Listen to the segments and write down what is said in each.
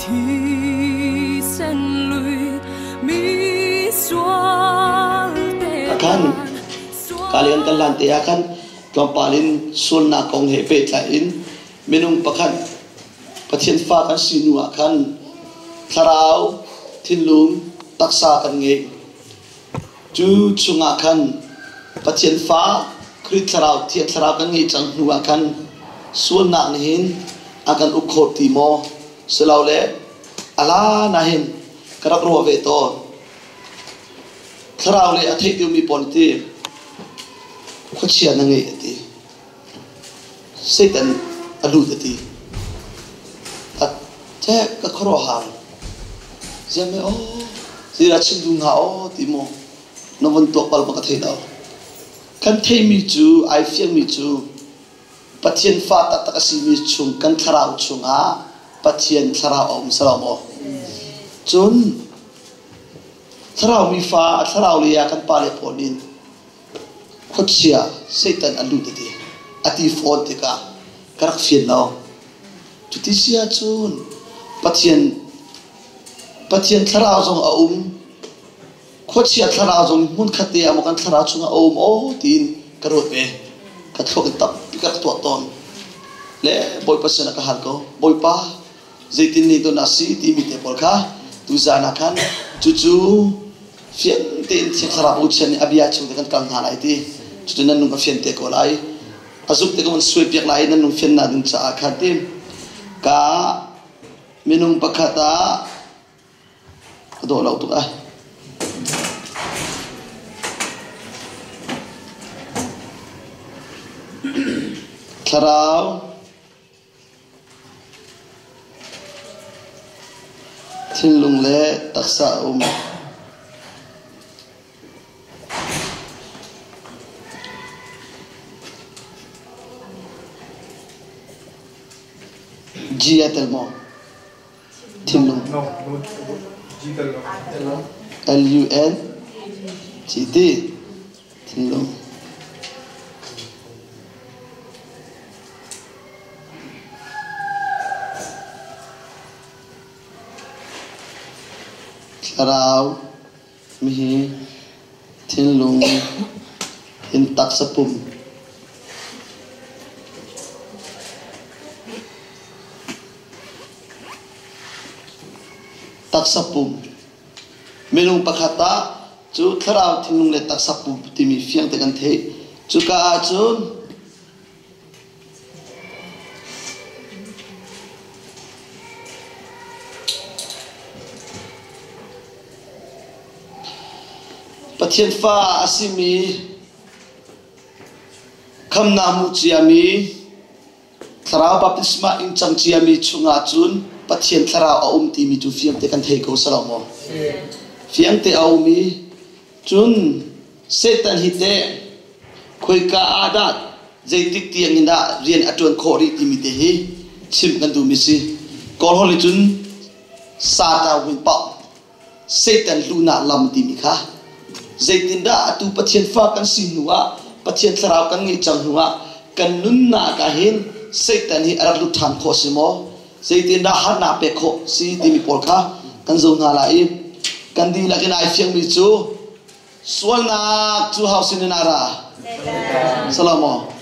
Khan kalian kan lan te ah khan tlawmpal in sualnak kong he pehtlai in minung pakhat Pathian fa kan si hnu ah khan thlarau thinlung taksa kan ngei. Cu chungah khan Pathian fa Khrih thlarau Thiang Thlarau kan ngeih cang hnu ah khan sualnak nih hin a kan uk kho ti maw? Silole a la na hin ka rak ruah ve tawn. Thlarau le a theih deuhmi pawl ti khuachia na ngei a ti. Satan a lut a ti. A ka khuaruahhar. Ziame aw, zeidah chim duh hnga aw ti maw na von tuak bal ma ka thei lo. Kan theimi cu ai fiangmi cu Pathian fa taktak a simi chung kan thlarau chungah Pathian thlarau a um salo maw? Cun thlarau mi fa thlarau lei ah kan pale pawl nih khuachia Satan a lut a ti. A ti fawn tikah ka rak fian lo. Cuti si ahcun Pathian Pathian thlarau zong a um khuachia thlarau zong hmunkhat te ah maw kan thlarau chungah a um aw tiin ka ruat ve. Ka thluak in tampi ka rak tuah tawn. Le Bawipa sinah ka hal ko. Bawipa zeitin nih don a si timi te pawl kha tuzaan ah khan cucu fian tein Thiang Thlarau bochan nih a bia chung te kan kal hna lai ti cucu nan nung a fian te ko lai a zuk te ka van suai piak lai nan nung fian na ding caah khan ti ka minung pakhat ah a dawh lo tuk ai thlarau Thinlung le taksa a um. G a tel maw? Thinlung. No, no, G tel lo. L U N G T. Thinlung. Thlarau mihi thinlung in taksa pum. Taksa pum. Minung pakhat ah cu thlarau thinlung le taksa pum timi fiang te kan theih. Cuka ahcun Pathian fa a simi khamnak hmu ciami Thlarau baptisma in cang ciami chungah cun Pathian thlarau a um timi cu fiangte kan thei ko salo maw? Fiangte a um i cun Satan hi teh khoika ah dah zeitik tiang in dah rian a ṭuan khawh rih timi te hi chim kan duhmi si. Kawl holh in cun Satan hun pauh Satan luhnak lam timi kha zeitindah atu Pathian fa kan si hnu ah Pathian thlarau kan ngeih cang hnu ah kan nunnak ah hin Satan hi a rak lut ṭhan khawh si maw zeitindah harnak pek khawh si timi pawl kha kan zoh hna lai i kan dihlak in ai fiangmi cu sualnak cu hau sin in a ra Salomo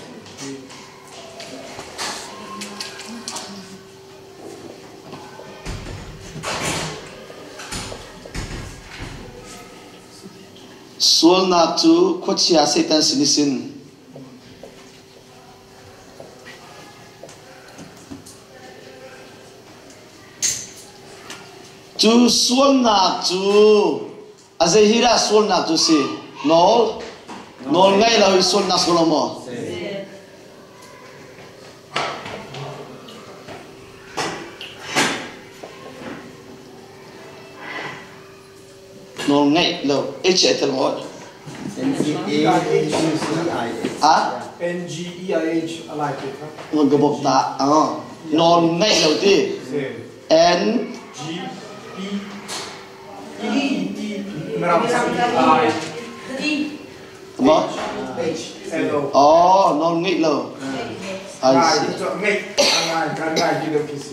Sualnak cu khuachia Satan sin i sin. Cu sualnak cu a zei hi dah sualnak cu si? Nawl? Nawl ngaih lo i sualnak si lo maw? Nawl ngaih lo. H a tel maw? A N G E I H a lai te kha. Ngon ka bok ta. Nawl ngaih lo ti. N G P E E Mirang I Maw? Oh, nawl ngeih lo. I see.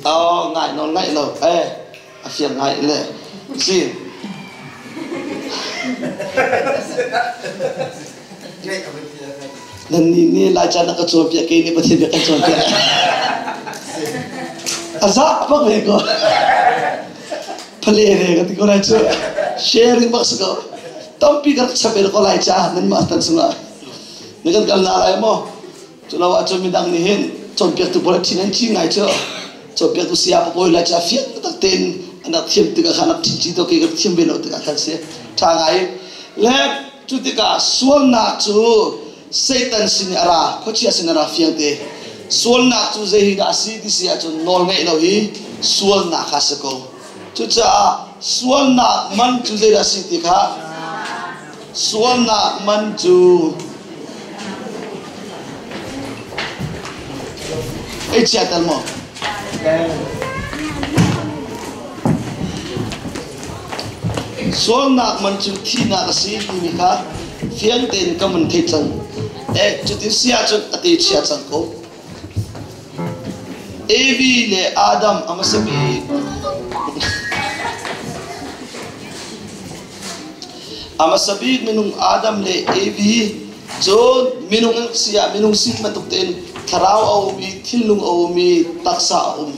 Oh, ngai nawl ngaih lo. Eh. A fiang ngai le si. Nan nih nih Laica na ka cawnpiak, kei nih Pathian bia kan cawnpiak. A za bak ve ko. Phale re ka ti ko lai cu. Sharing bak si ko. Tampi ka rak chap ko lai ca nan mah tan sungah. Na kan kal na lai maw? Cu lo ahcun midang nih hin cawnpiaktu pawl a thin an thi ngai cu. Cawnpiaktu saya papawi lai cu a fiang tak tein an rak thiam tikah khan rak thin ci to kei ka thiam ve lo tikah khan si. Tha ngai. Le cu tikah sualnak cu Satan sin i a ra, khuachia sin a ra fiang te. Sualnak cu zei hi dah a si ti si ahcun nawl ngeih lo hi sualnak kha a si ko. Cucaah sualnak man cu zeidah a si ti kha Sualnak man cu ei chia tel maw? Sualnak man cu thihnak a si timi kha fiang tein ka mun thei cang. Eh, cutin si ahcun a te chia cang ko. Evi le Adam a hmasa bik A hmasa bik minung Adam le Evi cu minung an si ah minung sin bantuk tein thlarau a um i thinlung a um i taksa a um.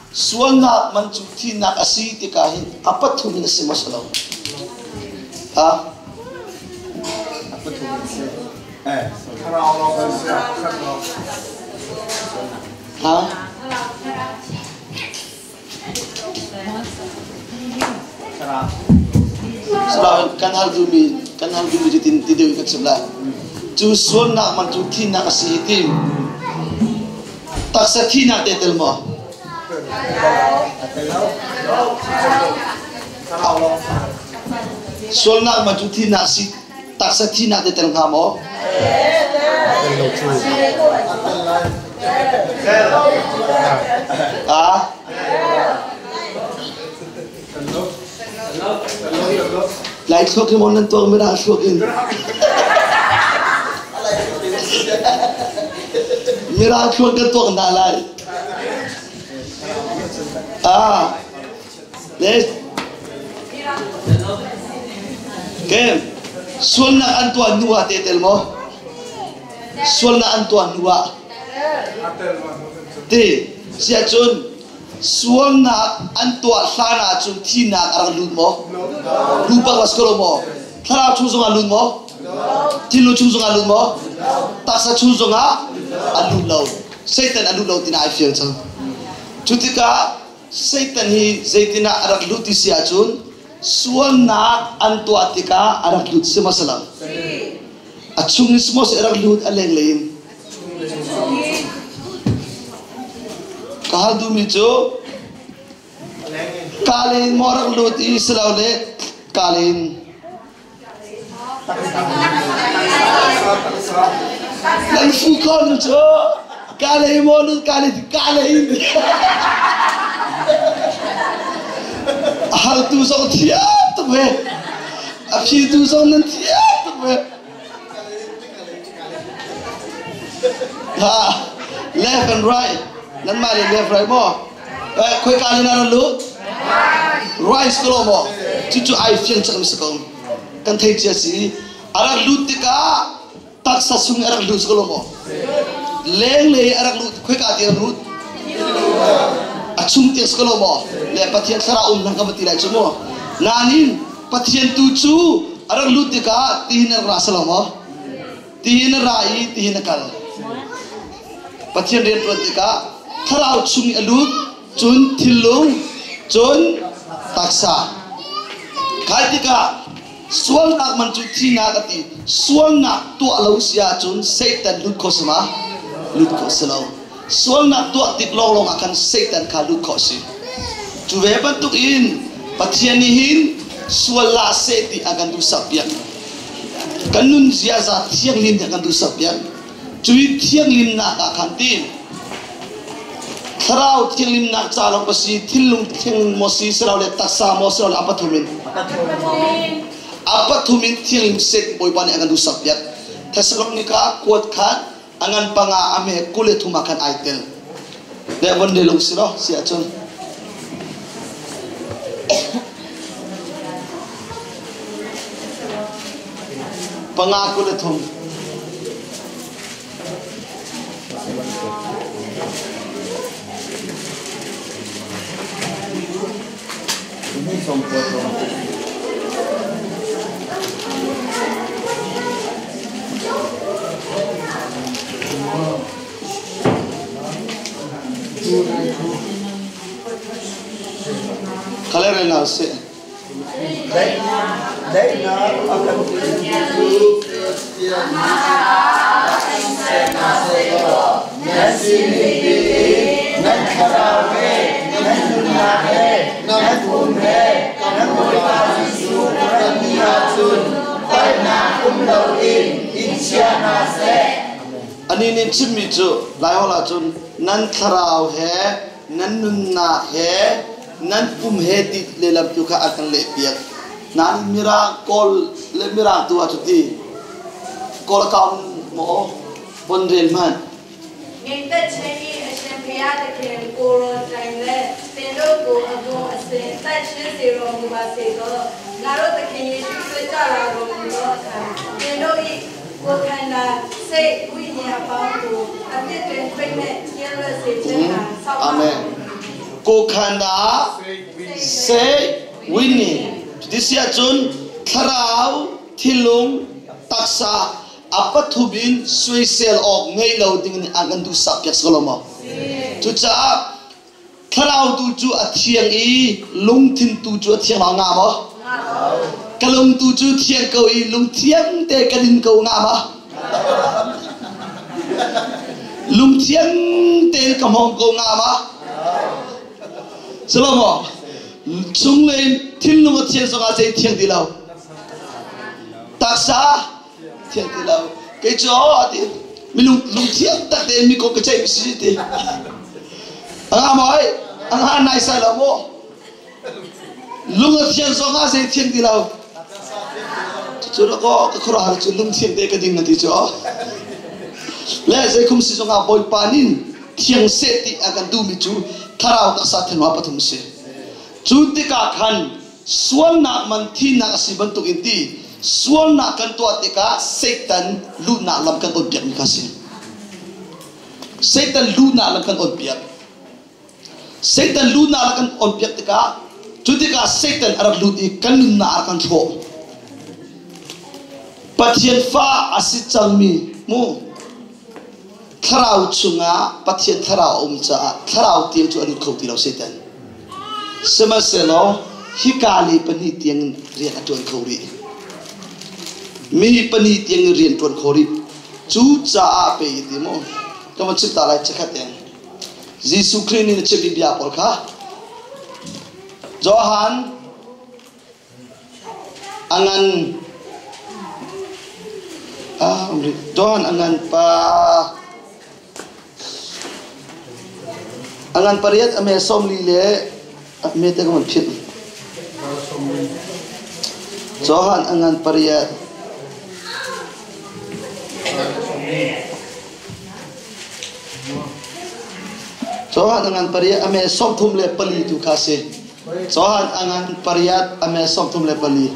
Sualnak man cu thihnak a si tikah hin a pathum in a si maw si lo? Ha? A pathum in si. Thlarau lawng an si, khat lawng. Ha? Sinain kan hal duhmi kan hal duhmi cu ti deuh in kan chim lai. Cu sualnak man cu thihnak a si hi ti taksa thihnak te tel maw? Sualnak man cu thihnak si taksa thihnak te tel hnga maw? Ah? Lai thluak in maw nan tuak mirang thluak in? Mirang thluak kan tuak hna lai. Ah. Le Kem sualnak an tuah hnu ah te tel maw? Sualnak an tuah hnu ah ti siahcun sualnak an tuah hlan ahcun thihnak a rak lut maw? Lut bak las ko lo maw? Thlarau chung zongah lut maw? Thinlung chung zongah lut maw? Taksa chung zongah a lut lo. Satan a lut lo tina ai fiang cang. Cu tikah Satan hi zeitinah a rak lut ti si ahcun sualnak an tuah tikah a rak lut si maw si lo? A chung in si maw si a rak lut a lenglei in? Ka hal duhmi cu ka in maw rak lut i si lo le ka in Nan fu kon cu ka lei maw lut ka lei ka lei a haltu zong thiam tuk ve a phitu zong nan thiam tuk ve ha left and right nan mah le left right maw khoi ka le nan lut right ko lo maw cucu ai fiang cang si ko kan thei cia si a rak lut tikah taksa sung a rak lut ko lo maw leng le a rak lut khoi ka ti a lut a chung te ko lo maw le Pathian thlarau um nang ka ti lai cu maw nanin Pathian tu cu a rak lut tikah tihin a rak ra lo maw tihin a ra i tihin a kal Pathian rian ṭuan tikah thlarau chung i a lut cun thinlung cun taksa kai tikah sualnak man cu thinak a ti sualnak tuah lo si ahcun Satan lut kho si ma lut kho si lo sualnak tuah tik lawnglawng ah khan Satan kha lut khawh si cu ve bantuk in Pathian nih hin sual la seh ti a kan duhsak piak kan nun ziaza thianghlim a kan duhsak piak cui thianghlimnak ah khan ti thlarau thianghlimnak ca lawng ka si thinlung thiang maw si silo le taksa maw silo le a pathum in a pathum in thianghlim set Bawipa nih a kan duhsak piak Thessalonika kuat khan a ngan panga a me 23 ah khan ai tel le von le lung si lo si ahcun. Panga 23. Kale rel hna usih. Daihnak a kan petu Nan sining piin nan thlarau he, nan nunnak he, nan pum he, kan Bawipa Jesuh a rat ni ahcun palhnak um loin in chia hna seh. Anih nih chimmi cu Laiholh ahcun nan thlarau he nan nunnak he nan pum he ti lehlam tu kha an kan lehpiak. Nain Mirang Kawl le Mirang tu ah cu ti Kawl account maw von rel hmanh. ငြိမ်သက်ခြင်း၏အရှင်ဘုရားသခင်ကိုယ်တော်တိုင်လည်းသင်တို့ကိုအကုန်အစင်သန့်ရှင်းစေတော်မူပါစေသောငါတို့သခင်ယေရှုခရစ်ကြွလာတော်မူသောအခါသင်တို့၏ကိုယ်ခန္ဓာစိတ်ဝိညာဉ်အပေါင်းကိုအပြစ်တွင်ခွင့်မဲ့ကျင်းလွတ်စေခြင်းဟာဆောက် အာမင်ကိုခန္ဓာစိတ်ဝိညာဉ်ဒီစီအချွန်thlarau thinlung taksa a pathum in soisel awk ngei lo ding in an kan duhsak piak si ko lo maw cucaah thlarau tu cu a thiang i lungthin tu cu a thiang lo nga maw ka lung tu cu thiang ko i lungthiang te ka din ko nga ma lungthiang te ka hmong ko nga ma Silo maw chunglei thinlung a thiang zongah zei thiang ti lo taksa thiang ti lo kei cu ati mi lung lungthiang tak tein mi kong ka ceih si ti anga maw ai anga nai sai lo maw lung a thiang zong ah zei thiang ti lo cu cu ko ka khuaruahhar cu lungthiang te ka ding na ti cu le zei kum si zong ah bawipa nin thiang seh ti a kan duhmi cu thlarau taksa thinwa pathum si cu tikah khan Sualnak man thihnak a si bantukin ti sualnak kan tuah tikah Satan luhnak lam kan onpiakmi kha a si. Satan luhnak lam kan onpiak. Satan luhnak lam kan onpiak tikah cu tikah Satan a rak lut i kan nunnak a rak kan hrawh. Pathian fa a si cangmi mu thlarau chungah Pathian thlarau a um caah thlarau tiang cu a lut kho ti lo Satan. Sihmanhsehlaw hika le pahnih tiang in rian a ṭuan kho rih. Mi pahnih tiang in rian ṭuan kho rih. Cu caah pei ti mu ka van chim ta lai chikkhat in. Jesuh Khrih nih na chimmi bia pawl kha Johan A ngan Johan a ngan pa a ngan pariat a me 40 le a me te ka van philh. Johan a ngan pariat Johan a ngan pariat a me 34 tu kha si. Johan a ngan pariat a me 34.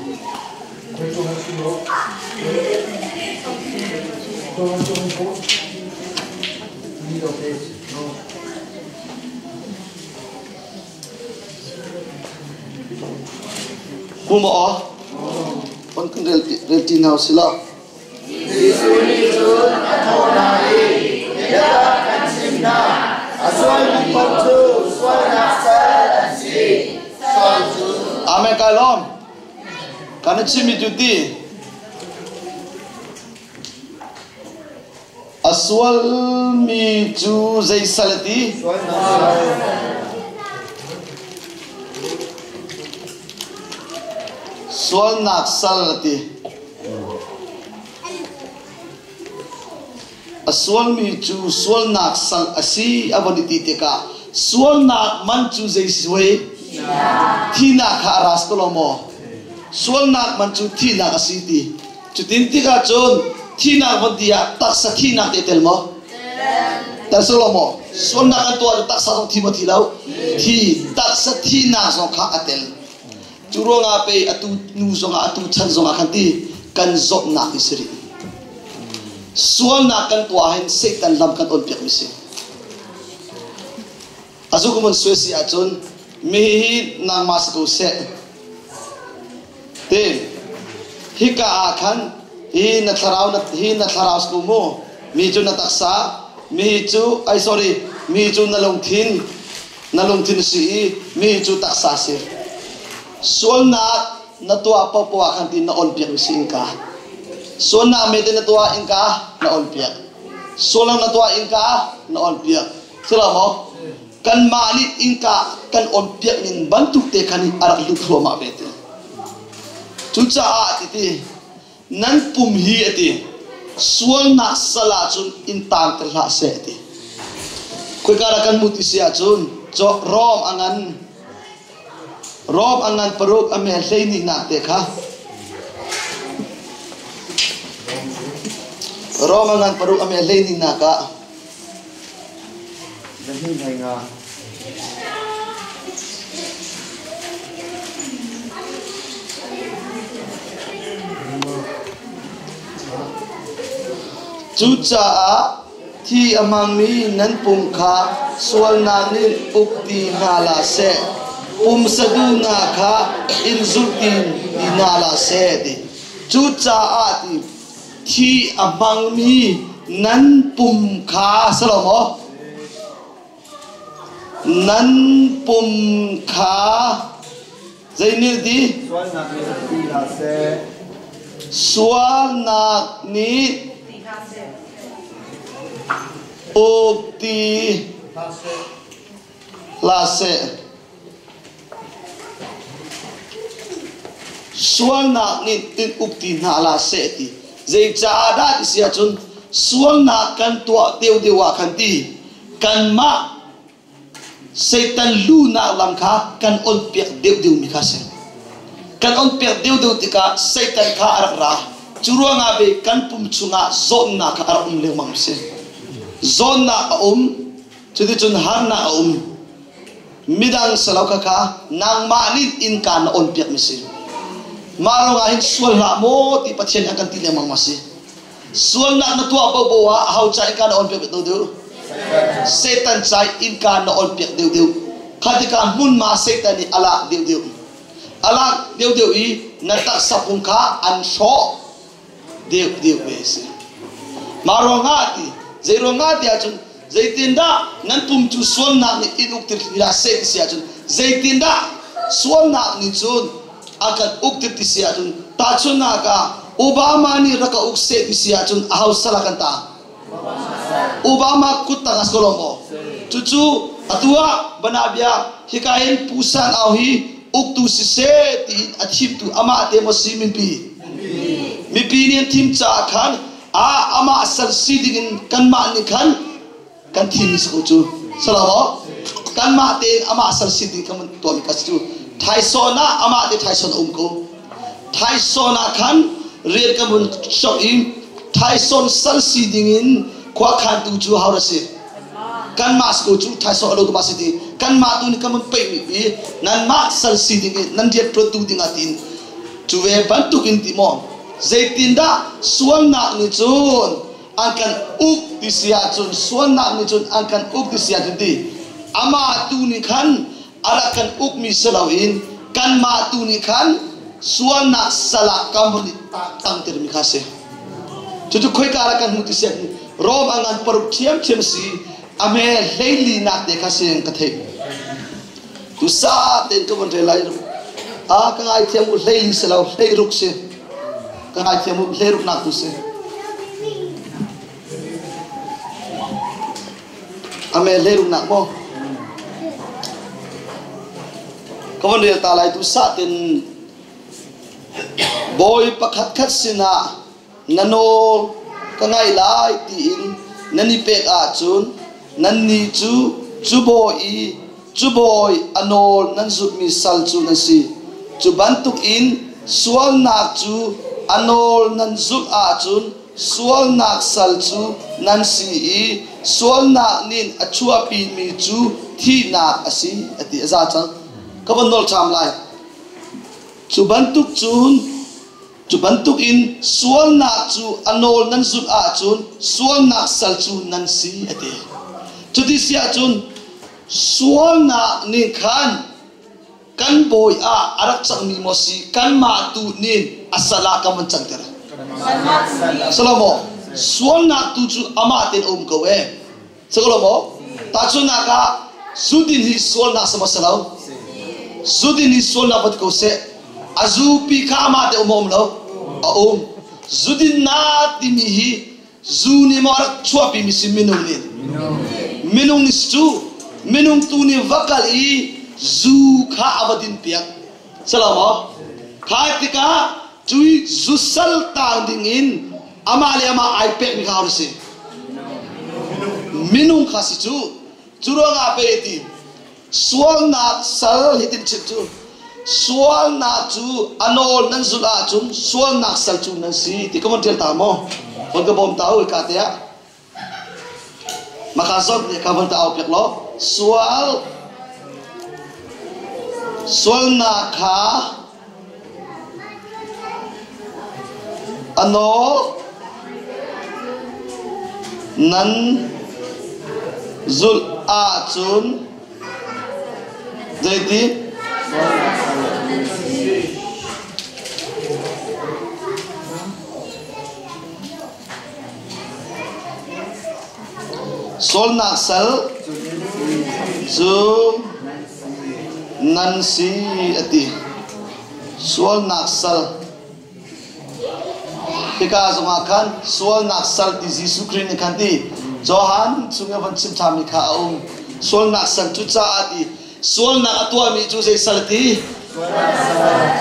Pu maw? Kon kan rel rel ti hna usih law. Jesuh nih cun a thawh hna i, Biatak kan chimh hna, a sualmi paoh cu sualnak sal an si. Sual cu Amen kai lawm. Kan i chimmi cu ti a sualmi cu zei sal a ti? Sualnak sal. Sualnak sal a ti. A sualmi cu sualnak sal a si a von i ti tikah sualnak man cu zei si voi? Thihnak kha a ras ko lo maw? Sualnak man cu thihnak a si ti. Cutin tikah cun thihnak von ti ah taksa thihnak te tel maw? Tel si lo maw? Sualnak an tuah cu taksa zong thi maw thi lo? Thi. Taksa thihnak zong kha a tel. Cu ruangah pei atu nu zongah atu chan zongah khan ti kan zawtnak hi si rih. Sualnak kan tuah hin Satan lam kan on piak mi si. Azu kumun suai si ahcun mi hi nangmah si ko seh. Te hika ah khan hi na thlarau na hi na thlarau si ko mu mi cu na taksa mi cu ai sorry mi cu na lungthin na lungthin si i mi cu taksa si. Sualnak na tuah paohpaoh ah khan ti na on piak mi si inka. Sualnak mete na tuah inka na on piak. Sualnak na tuah inka na on piak. Sila maw? Kanmah nih inka kan on piak ning bantuk te khan a rak lut thluahmah ve ti. Cucaah ti ti nan pum hi a ti sualnak sal ahcun in taang ter hlah seh a ti. Khoika dah kan hmuh ti si ahcun Rom a ngan Rom a ngan paruk a me 12 nak te kha Rom a ngan paruk a me 12 nak ah Na hni hlei nga. Cucaah thi a hmangmi nan pum kha sualnak nih uk ti hna hlah seh, pumsa duhnak kha in zulh ti hna hlah seh ti. Cucaah ti thi a hmangmi nan pum kha si lo maw? Nan pum kha zei nih ti? Sualnak nih uk ti hlah seh. Sualnak nih uk ti hlah seh. Sualnak nih in uk ti hna hlah seh ti. Zeicaah dah ti si ahcun sualnak kan tuah deuhdeuh ah khan ti kanmah Satan lunak lam kha kan onpiak deuhdeuh mi kha si. Kan onpiak deuhdeuh tikah Satan kha a rak ra. Cu ruangah ve kan pum chungah zawtnak kha a rak um lengmang si. Zawtnak a um, cuticun harnak a um. Midang salo kha kha nangmah nih innka na on piak mi si. Mah ruangah hin sual hlah maw ti Pathian a kan ti lengmang ma si. Sualnak na tuah popo ah aho ca innka na on piak deuh deuh? Satan ca innka na on piak deuh deuh. Kha tikah hmunhma Satan nih a lak deuh deuh. A lak deuh deuh i na taksa pum kha an hrawh deuh deuh ve si. Mah ruangah ti zei ruangah ti ahcun zeitindah nan pum cu sualnak nih in uk ti hlah seh ti si ahcun zeitindah sualnak nih cun a kan uk ti ti si ahcun tahchunhnak ah Obama nih rak ka uk seh ti si ahcun aho sal a kan ta Obama kut tang a si ko lo maw cucu atu ah banabia hika hin Pusan au hi uktu siseh tiin a thimtu amah te maw si mipi mipi nih an thim caah khan a amah sal si dingin kanmah nih khan kan thim si ko cu salo kanmah tein amah sal si ding kan tuahmi kha cu thaisona amah te thaison a um ko thaisona khan rian kan vun sok i thaison sal si dingin khua khantu cu hau si kanmah si ko cu thaisawh lo ma si ti kanmah tu nih kan mun peih mi i nanmah sal si ding i nan rian ṭuan tu ding ah tiin cu ve bantuk in ti maw zeitindah sualnak nih cun an kan uk ti si ahcun sualnak nih cun an kan uk ti si ahcun ti amah tu nih khan a rak kan uk mi si loin kanmah tu nih khan sualnak sal ah kan vun i tangter mi kha si. Cucu khoika dah kan hmuh ti si Rom a ngan paruk ṭhiamṭhiam si a hme hleili nak te kha si ka theih. Tu sa tein ka von rel lai a ka ngaithiam u hleili si lo hleiruk si ka ngaithiam u hleiruk nak tu si. A me hleiruk nak maw? Ka von rel ta lai tu sa tein Bawi pakhatkhat sinah na nawl ka ngaih lai tiin nan i pek ahcun nannih cu cu bawi i cu bawi a nawl nan zulhmi sal cu nan si. Cu bantukin sualnak cu a nawl nan zulh ahcun sualnak sal cu nan si i sualnak nih a chuahpimi cu thihnak a si, a ti. A za cang. Ka von nawl ṭham lai. Cu bantuk cun Cu bantukin sualnak cu a nawl nan zulh ahcun sualnak sal cu nan si a ti. Cuti si ahcun sualnak nih khan kan bawi ah a rak cangmi maw si kanmah tu nih a sal ah kan van canter. Salomo, sualnak tu cu amah tein a um ko ee. Salomo, tahchunhnak ah zudin hi sualnak sama si lo. Zudin hi sualnak va ti ko seh. A zupi kha amah te um a um lo. A um. Zudin na timi hi zu nih maw a rak chuahpi mi si minung nih. Minung nih cu minung tu nih va kal i zu kha a va din piak. Salo maw? Kha tikah cui zu sal tang ding in amah le amah ai pek mi kha si. Minung kha si cu. Cu ruangah pe ti Sualnak sal hitin chim cu sualnak cu a nawl nan zulh ahcun sualnak sal cu nan si ti ka von ṭial ta maw? Von ka bawm ta u ka te ah. Maka zot nih ka von ta au piak law sual sualnak kha a nawl nan zulh ahcun zeiti? Sualnak sal cu nan si a ti. Sualnak sal. Hika zongah khan sualnak sal ti Jesuh Khrih nih khan ti Johan chung i van chim ṭhanmi kha a um. Sualnak sal cu caah ti sualnak a tuahmi cu zei sal ti?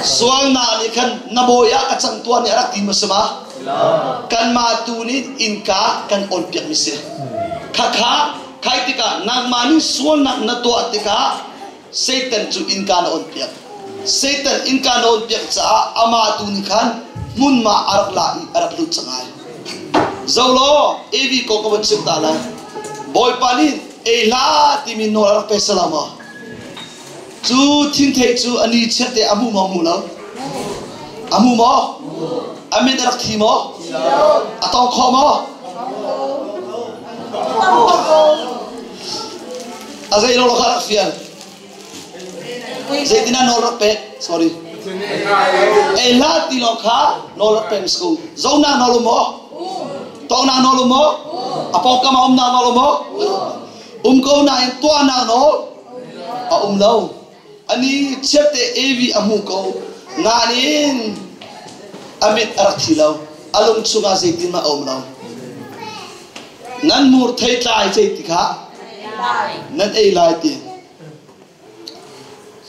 Sualnak nih khan na bawi ah ka cang tuah nih a rak ti maw si ma? Kanmah tu nih innka kan awnpiakmi si. Khakha khai tikah nangmah nih sualnak na tuah tikah Satan cu innka na onpiak. Satan innka na onpiak caah amah tu nih khan hmunhma a rak la i a rak lut cang ai. Zolo, Evi ko ka van chim ta lai. Bawipa nih ei hlah timi nawl a rak pe salam maw? Cu thinthei cu a ni chiat te a hmu maw hmu lo? A hmu maw? A mit a rak thi maw? A tong kho maw? A zei lo kha rak fial. Zeitin ah nawl rak pek? Sorry. Ei hlah ti lo kha nawl rak pek ko. Zonak nawl um maw? Tawnak nawl um maw? A pawngkam ah umnak nawl um maw? Um ko nain tuahnak nawl a um lo. Ani chiat te Evi a hmu ko. Nain a mit a rak thi lo. A lung chungah zeitin mah a um lo. Nan mur theitlai zei ti kha nan ei lai ti.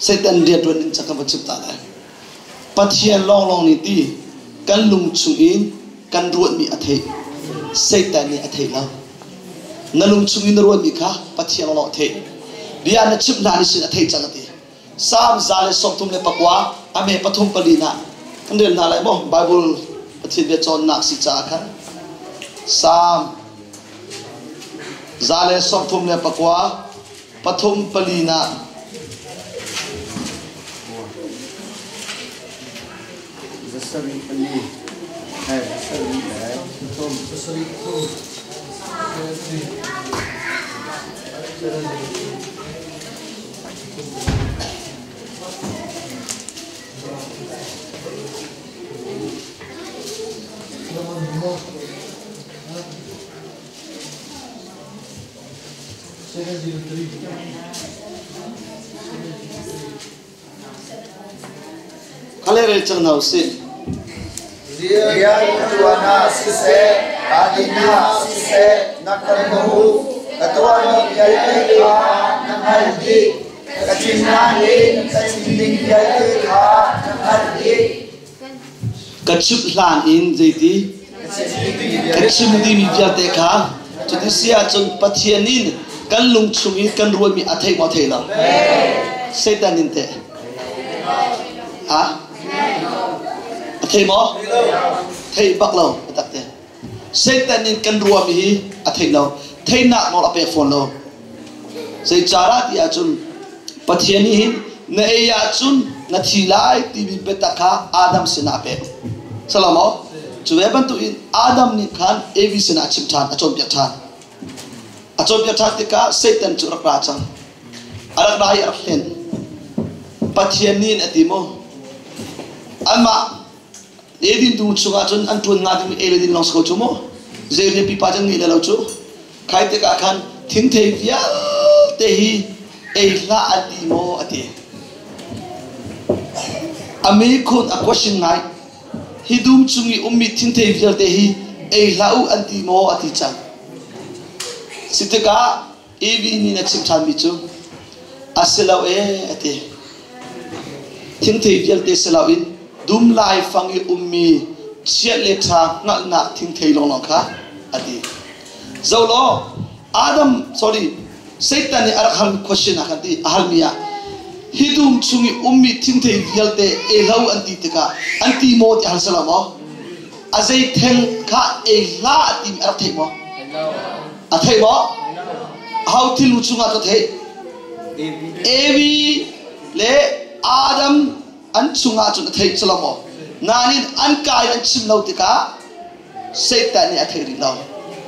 Satan rianṭuan in cak ka va chim ta lai. Pathian lawnglawng nih ti kan lung chung in kan ruahmi a theih. Satan nih a theih lo. Na lung chung in na ruahmi kha Pathian lawnglawng a theih. Bia na chimh hna nih sin a theih cang a ti. Psalm 139 a me pathum pali na kan rel hna lai maw? Bible Pathian bia cawnnak si caah khan Psalm 139 pathum pali na Zasarih pali, zasarih le pathum. Zasarih pathum. Khale rel cang hna usih. Rian ṭuan ah siseh, kaa ah siseh, na kan hmuh. Ka tuahmi vialte kha na hngalh dih. Ka chimnak in ka chim ding vialte kha na hngalh dih. Ka chimh hlan in zeiti? Ka chim dimi vialte kha cuti si ahcun Pathian in kan lung chung in kan ruahmi a theih maw thei lo? Satan in teh? Ha? A thei maw? Thei bak lo biatak te. Satan in kan ruahmi hi a thei lo. Theihnak nawl a pek fawn lo. Zeicaah ti ahcun Pathian nih hin na ei ahcun na thi lai timi biatak kha Adam sinah a pek. Salamo cu ve bantukin Adam nih khan Evi sinah chim ṭhan a cawnpiak ṭhan. A cawnpiak ṭhan tikah Satan cu rak ra cang. A rak ra i a rak hlen. Pathian nih a ti mu. Anmah Eden dum chungah cun an ṭuan nga ding ei le din lawng si ko cu mu. Zei rian pipa cun ngei le lo cu. Khai tikah khan thingthei vialte hi ei hlah an ti maw a ti. A mi khun a question ngai. Hi dum chung i ummi thingthei vialte hi ei hlah u an ti maw a ti cang. Si tikah Evi nih a chim ṭhanmi cu a si lo ee a ti. Thingthei vialte si loin dum laifang i ummi chiat le ṭha hngalhnak thingthei lawnglawng kha a ti. Zo law Adam sorry Satan nih a rak halmi question ah khan ti a halmi ah hi dum chung i ummi thingthei vialte ei hlah u an ti tikah an ti maw ti hal si lo maw? A zei theng kha ei hlah a timi a rak theih maw? A theih maw? Aho thil chungah ka theih? Evi le Adam an chungah cun a theih cu lo maw? Nain an kai an chim lo tikah Satan nih a theih rih lo.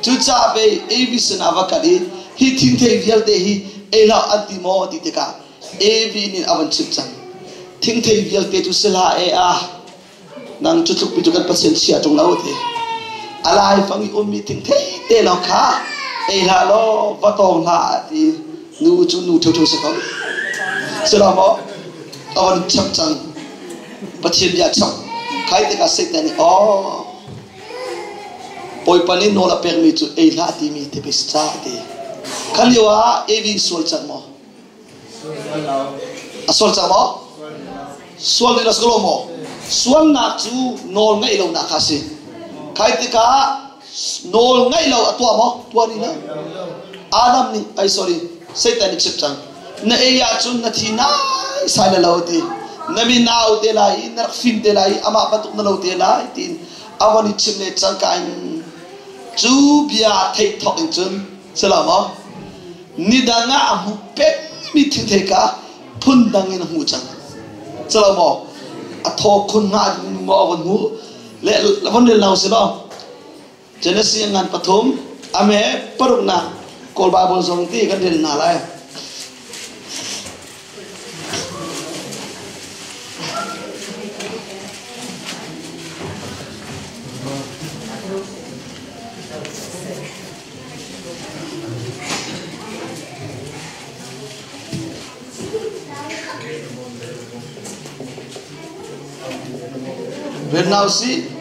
Cucaah pei Evi sinah va kal i hi thingthei vialte hi ei hlah an ti maw ti tikah Evi nih a van chimh cang. Thingthei vialte cu si hlah e ah nang cu tlukpi cu kan Pathian chia ṭung lo ti a laifang i ummi thingthei te lawng kha ei hlah law va tawng hlah ti nu cu nu ṭheuṭheu si ko si lo maw a van chap cang Pathian bia chap khai tikah Satan nih aw Bawipa nih nawl a pekmi cu ei hlah timi te pei si ca ti kha lio ah Evi sual cang maw A sual cang maw? Sual nih lo maw? Sualnak cu nawl ngeih lonak kha a si. Khai tikah nawl ngeih lo a tuah maw? Tuah rih lo. Adam nih, ai sorry, Satan nih chim cang. Na ei ahcun na thi nai sai na lo ti. Na mi nau te lai i na rak fim te lai i amah bantuk na lo te lai tiin a van i chim le cangka in cu bia theih thawk in cun si lo maw? Nidang ah a hmu pengmi thingthei kha phundang in a hmuh cang. Calo maw? A thaw khun hnga maw a von hmuh? Le von rel lo si law. Genesis ngan pathum ame paruknak Kawl Bible zong ti kan rel hna lai. Rian usih.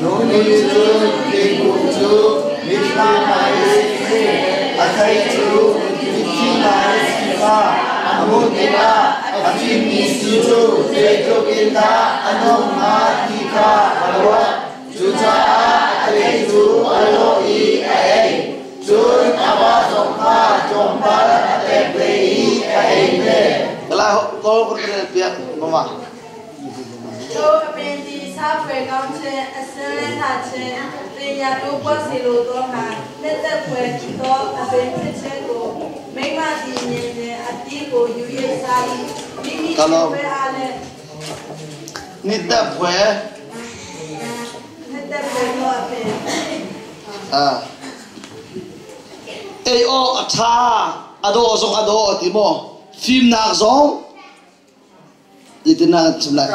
Nu nih cun thingkung cu mithla ngai a si. A thei cu mithi ngai a si kha a hmuh tikah a fimmi si cu zeitluk in dah a nuamh hnga ti kha a ruat. Cucaah a thei cu a lawh i a ei. Cun a va zong kha tlawmpal a pek ve i a ei ve. Lai kawl kan rel piak mama. ထိုအပင်သည်စားဖွယ်ကောင်းခြင်းအစင်းလဲလှခြင်းပညာတိုးပွားစေလိုသောငါနှစ်သက်ဖွယ်သောအပင်ဖြစ်ခြင်းကိုမိန်းမသည်မြင်လျှင်အသီးကိုယူ၍စား၏မိမိရှင်ဘွယ်အားလည်း နှစ်သက်ဖွယ် နှစ်သက်ဖွယ်သောအပင် အာei awk a ṭha a dawh zong a dawh ti maw fimnak zong zeitindah kan chim lai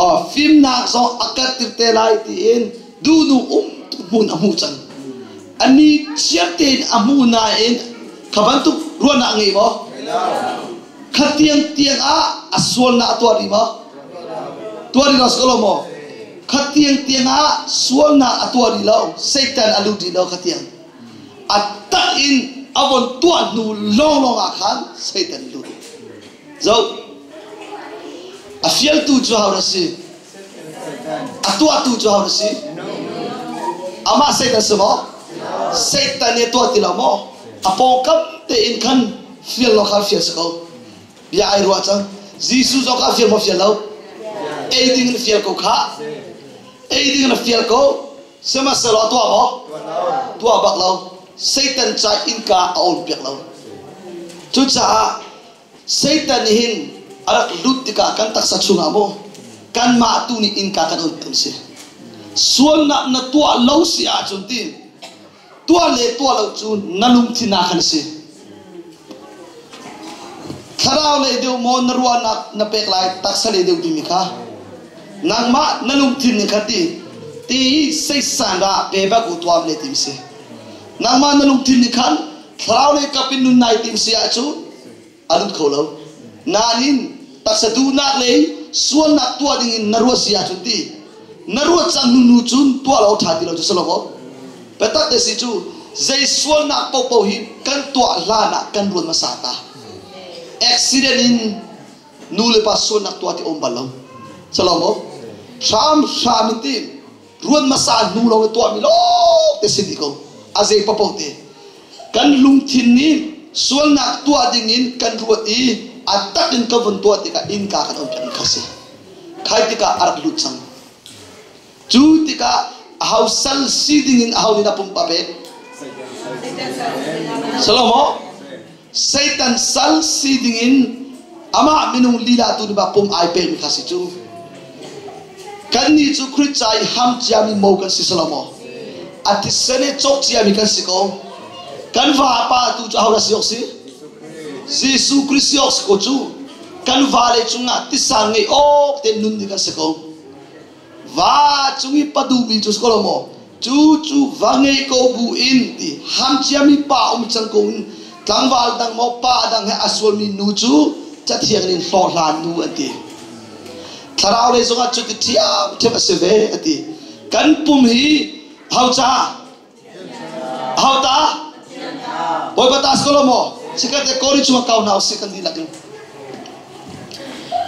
oh fimnak zong a kat tir te lai tiin duhnu um hmun a hmuh cang ani chiar tein a hmu nain kha bantuk ruahnak ngei maw Kha tiang tiang ah a sualnak a tuah rih maw? Tuah rih lo si ko lo maw? Kha tiang tiang ah sualnak a tuah rih lo, Satan a lut rih lo kha tiang. A tak in a von tuah hnu lawnglawng ah khan Satan lut. Zo, a fialtu cu ho dah si? A tuahtu cu ho dah si? Amah Satan si maw? Satan nih a tuah ti lo maw? A pawngkam tein khan fial law kha fial si ko bia ai ruah cang Jesuh zong kha fial maw fial lo ei ding in fial ko kha ei ding in fial ko sihmanhsehlaw tuah maw tuah bak lo Satan ca innka a on piak lo cucaah Satan nih hin a rak lut tikah kan taksa chungah maw Kanmah tu nih innka kan on tawn si. Sualnak na tuah lo si ahcun ti tuah le tuah lo cu na lungthin ah khan a si. Thlarau lei deuh maw na ruahnak na pek lai taksa lei deuh timi kha nangmah na lungthin nih kha ti ti i seisan dah pe bak u tuam le tim si. Nangmah na lungthin nih khan thlarau lei kap in nun nai tim si ahcun a lut kho lo. Nain taksa duhnak lei sualnak tuah ding in na ruat si ahcun ti na ruat cang hnu nu cun tuah lo ṭha ti lo cu si lo maw? Biatak te si cu zei sualnak paohpaoh hi kan tuah hlan ah kan ruat hmasa ta. Accident in nu le pa sualnak tuah ti um bal lo. Si lo maw? Hram hram in ti ruat hmasa hnu lo i tuahmi lawng te si dih ko. A zei paohpaoh te. Kan lungthin nih sualnak tuah ding in kan ruat i a tak in ka vun tuah tikah innka kan on piak kha si. Khai tikah a rak lut cang. Cu tikah aho sal si ding in aho nih dah pumpa pek? Salomo Satan sal si ding in amah minung lila tu nih pum ai pekmi kha si cu. Kannih cu Khrih ca i ham ciami mo kan si Salomo. A thisen i cawk ciami kan si ko. Kan vapa tu cu aho dah si awk si? Jesuh Khrih si awk si ko cu. Kan vale cungah tisa ngei awk te nun ding kan si ko. Va cung i paduhmi cu si ko lo maw? Cu cu va ngei ko bu in ti ham ciami pa um cang ko in tlangval dang maw pa dang he a sualmi nu cu cathiang in hlawhhlan nu an ti. Thlarau lei zongah cu ti ṭhiamṭhiam a si ve a ti. Kan pum hi hau ca hau ta Bawipa ta si ko lo maw? Sikhat te Korin chungah kau hna usih kan dihlak in.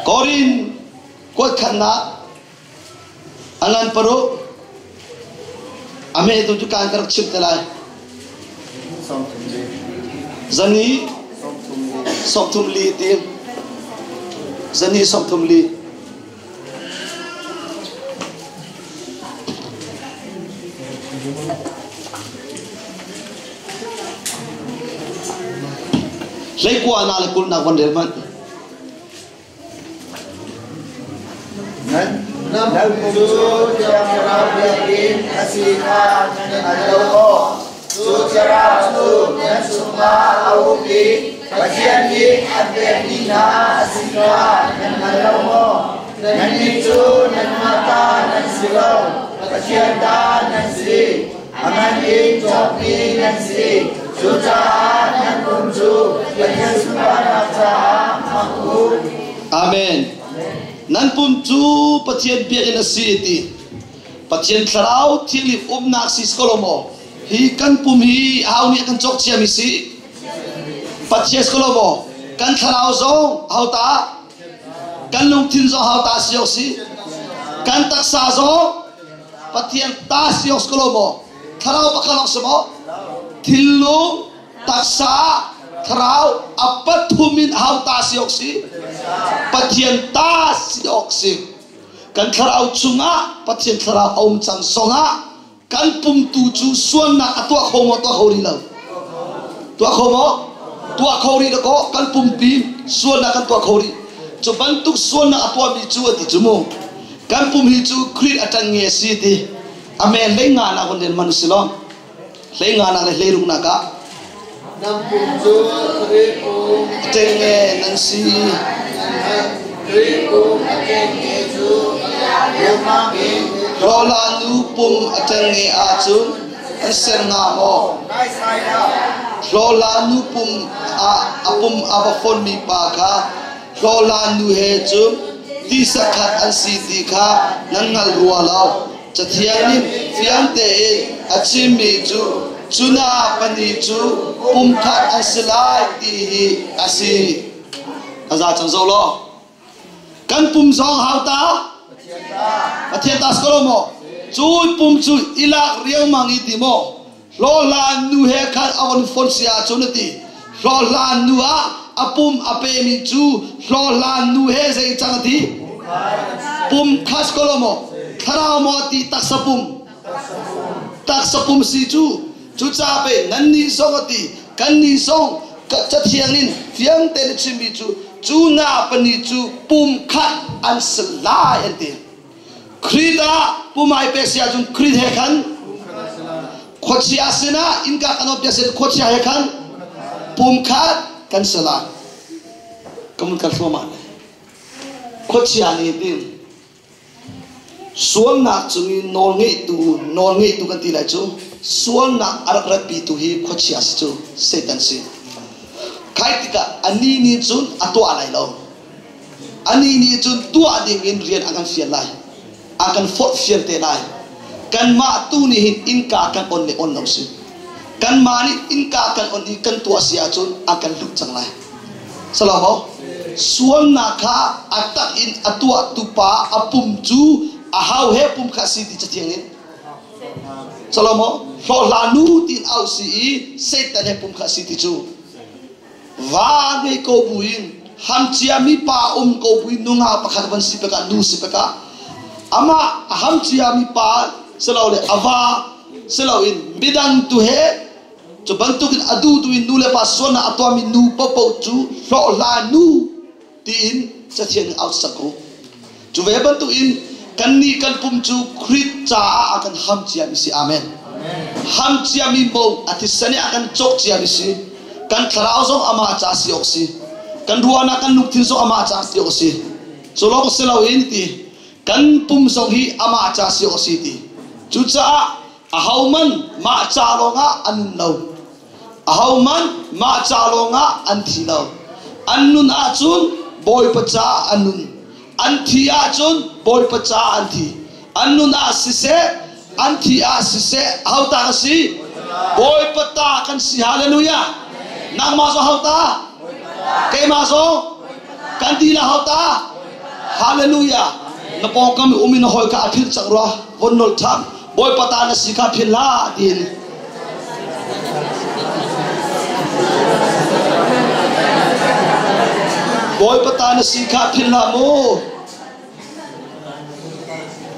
Korin Kuatkhatnak a ngan paruk a hme tu cu kaan ka rak chimh te lai. Zani 34 ti zani 34. Hleikua na le kulnak van rel hmanh. Nan pum cu Thiang Thlarau biakinn a si kha nan hngal lo maw? Cu Thlarau cu nan chungah a um i Pathian nih an pekmi hna a si kha nan hngal lo maw? Nannih cu nanmah ta nan si lo, Pathian ta nan si. A man in cawkmi nan si. Cucaah nan pum cu Pathian sunparnak caah hmang u. Amen. Nan pum cu Pathian biakinn a si ti. Pathian thlarau thianghlim umnak si ko lo maw? Hi kan pum hi hau nih kan cawk ciami si. Pathian si ko lo maw? Kan thlarau zong hau ta? Kan lungthin zong hau ta si si? Kan taksa zong Pathian ta si awk si ko lo maw? Thlarau pakhat lawng si maw? Thinlung, taksa, thlarau a pathum in hau ta si awk si? Pathian ta si awk si. Kan thlarau chungah Pathian thlarau a um cang zongah kan pum tu cu sualnak a tuah kho maw tuah kho rih lo? Tuah kho maw? Tuah kho rih lo kan pumpi sualnak kan tuah kho rih. Cu bantuk sualnak a tuahmi cu a ti cu mu. Kan pum hi cu Khrih a ṭan nge a si ti a men hlei nga nak hun man si lo hlei nga nak le hlei ruk nak ah Nan pum cu Khrih pum a ṭeng nge nan si. Khrih pum a ṭeng nge cu riangmang in Hlawhla nu pum a ṭeng nge ahcun an ser hnga maw? Hlawhla nu pum ah a pum a va fonmi pa kha hlawhhlan nu he cun tisa khat an si ti kha nan hngal rua lo. Cathiang nih fiang tein a chimmi cu cuna pahnih cu pumkhat an si lai ti hi a si. A za cang zo law. Kan pum zong hau ta? Pathian ta si ko lo maw? Cu pum cu ilak riangmang i ti maw? Hlawhhlan nu he khan a von fon si ahcun a ti. Hlawhhlan nu ah a pum a pemi cu hlawhhlan nu he zei cang a ti? Pum khas ko lo maw? Thlarau maw a ti taksa pum? Taksa pum si cu. Cucaah pe nannih zong a ti. Kannih zong Cathiang in fiang tein a chimmi cu Cu hna pahnih cu pum khat an si lai an ti. Khrih ah pumai pek si ahcun Khrih he khan khuachia sinah innka kan op sin khuachia he khan pum khat kan si lai. Kamun kan thluahmah le khuachia nih tin sualnak cungin nawlngeitu nawlngeitu kan ti lai cu sualnak a rak ratpitu hi khuachia si cu Satan si. Khai tikah anih nih cun a tuah lai lo. Anih nih cun tuah ding in rian a kan fial lai. A kan forhfial te lai. Kanmah tu nih hin innka kan on le on lo si. Kanmah nih innka kan on i kan tuah si ahcun a kan hlut cang lai. Salomo sualnak kha a tak in a tuahtu pa a pum cu a hau he pum kha si ti cathiang in Salomo hlawhhla nu tiin auh si i Satan he pum kha si ti cu va ngei ko buin ham ciami pa um ko buin nungak pakhat van si pekah nu si pekah amah a ham ciami pa silole a va siloin midang tu he cu bantukin a duhtu in nu le pa sualnak a tuahmi nu paohpaoh cu hlawhhla nu tiin cathiang in out sak ko. Cu ve bantukin kannih kan pum cu Khrih caah a kan ham ciami si. Amen. Ham ciami mo a thisen i a kan cawk ciami si. Kan thlarau zong amah ca si awk si. Kan ruahnak kan lungthin zong amah ca si awk si. Cu lawng si loin ti kan pum zong hi amah ca si awk si ti. Cucaah ahoman mah ca lawngah an nun lo. Ahohmanh mah ca lawngah an thi lo. An nun ahcun Bawipa caah an nun. An thi ahcun Bawipa caah an thi. An nun ah siseh, an thi ah siseh, aho ta ka si? Bawipa ta kan si. Hallelujah. Nangmah zong ho ta? Keimah zong? Kan ti la ho ta? Hallelujah. Na pawngkam i um in na hawi kha a philh cang rua. Von nolh ṭhan. Bawipa ta na si kha philh hlah tiin Bawipa ta na si kha philh hlah mu.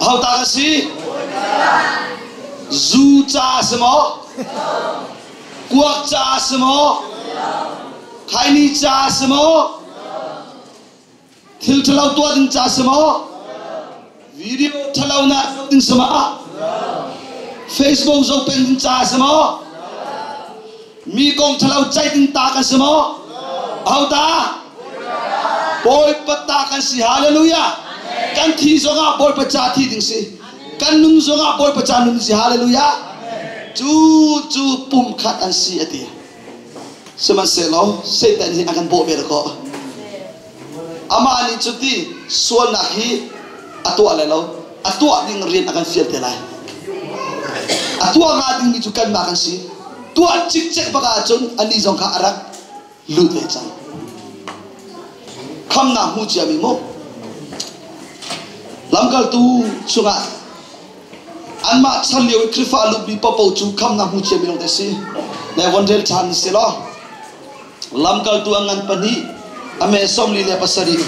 Ho ta ka si? Zu ca si maw? Kuak ca si maw? Khaini ca si maw? Thil ṭhalo tuah ding ca si maw? Video ṭhalo na zoh ding si maw? Facebook zoh peng ding ca si maw? Mi kong ṭhalo ceih ding ta kan si maw? Aho ta? Bawipa ta kan si. Hallelujah. Kan thi zongah Bawipa ca thi ding si. Kan nun zongah Bawipa ca nun si. Hallelujah. Cu cu pum khat an si a ti. Sihmanhsehlaw Satan hi a kan bawh ve ko. Amah nih cuti sualnak hi a tuah lai lo. A tuah ding rian a kan fial te lai. A tuah hnga dingmi cu kanmah kan si. Tuah cikcek bak ahcun anih zong kha a rak lut ve cang. Khamnak hmu ciami mu. Lamkaltu chungah Anmah chan lio i Khrihfa lutmi paohpaoh cu khamnak hmu ciami lawng te si. Ne von rel ṭhan si law lamkaltu a ngan pahnih a me 47.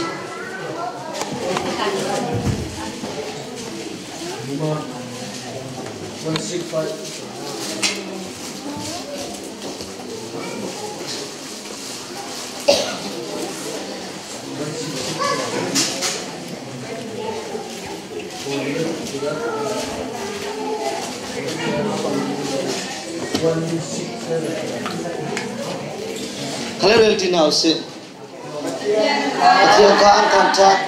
Khalerel ṭi hna usih. Pathian kha an thangṭhat.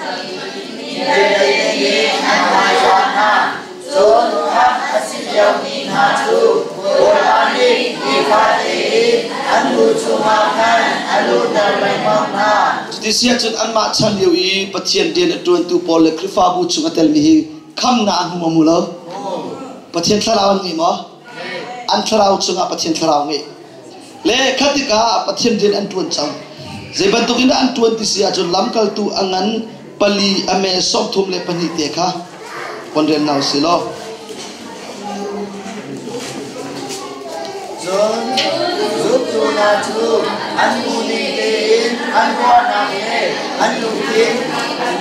Cun khamh a si liomi hna cu Bawipa nih nifate in an bu chungah khan a luhter lengmang hna. Cuti si ahcun anmah chan lio i Pathian rian a ṭuantu pawl le Khrihfabu chung a telmi hi khamnak an hmu maw hmu lo? Pathian thlarau an ngei maw? An thlarau chungah Pathian thlarau ngei. Le kha tikah Pathian rian an ṭuan cang. Zei bantuk in dah an ṭuan ti si ahcun lamkaltu a ngan pali a me 32 te kha von rel hna usih law. Cun zumtu hna cu an bu ning tein an ruahnak he an lungthin an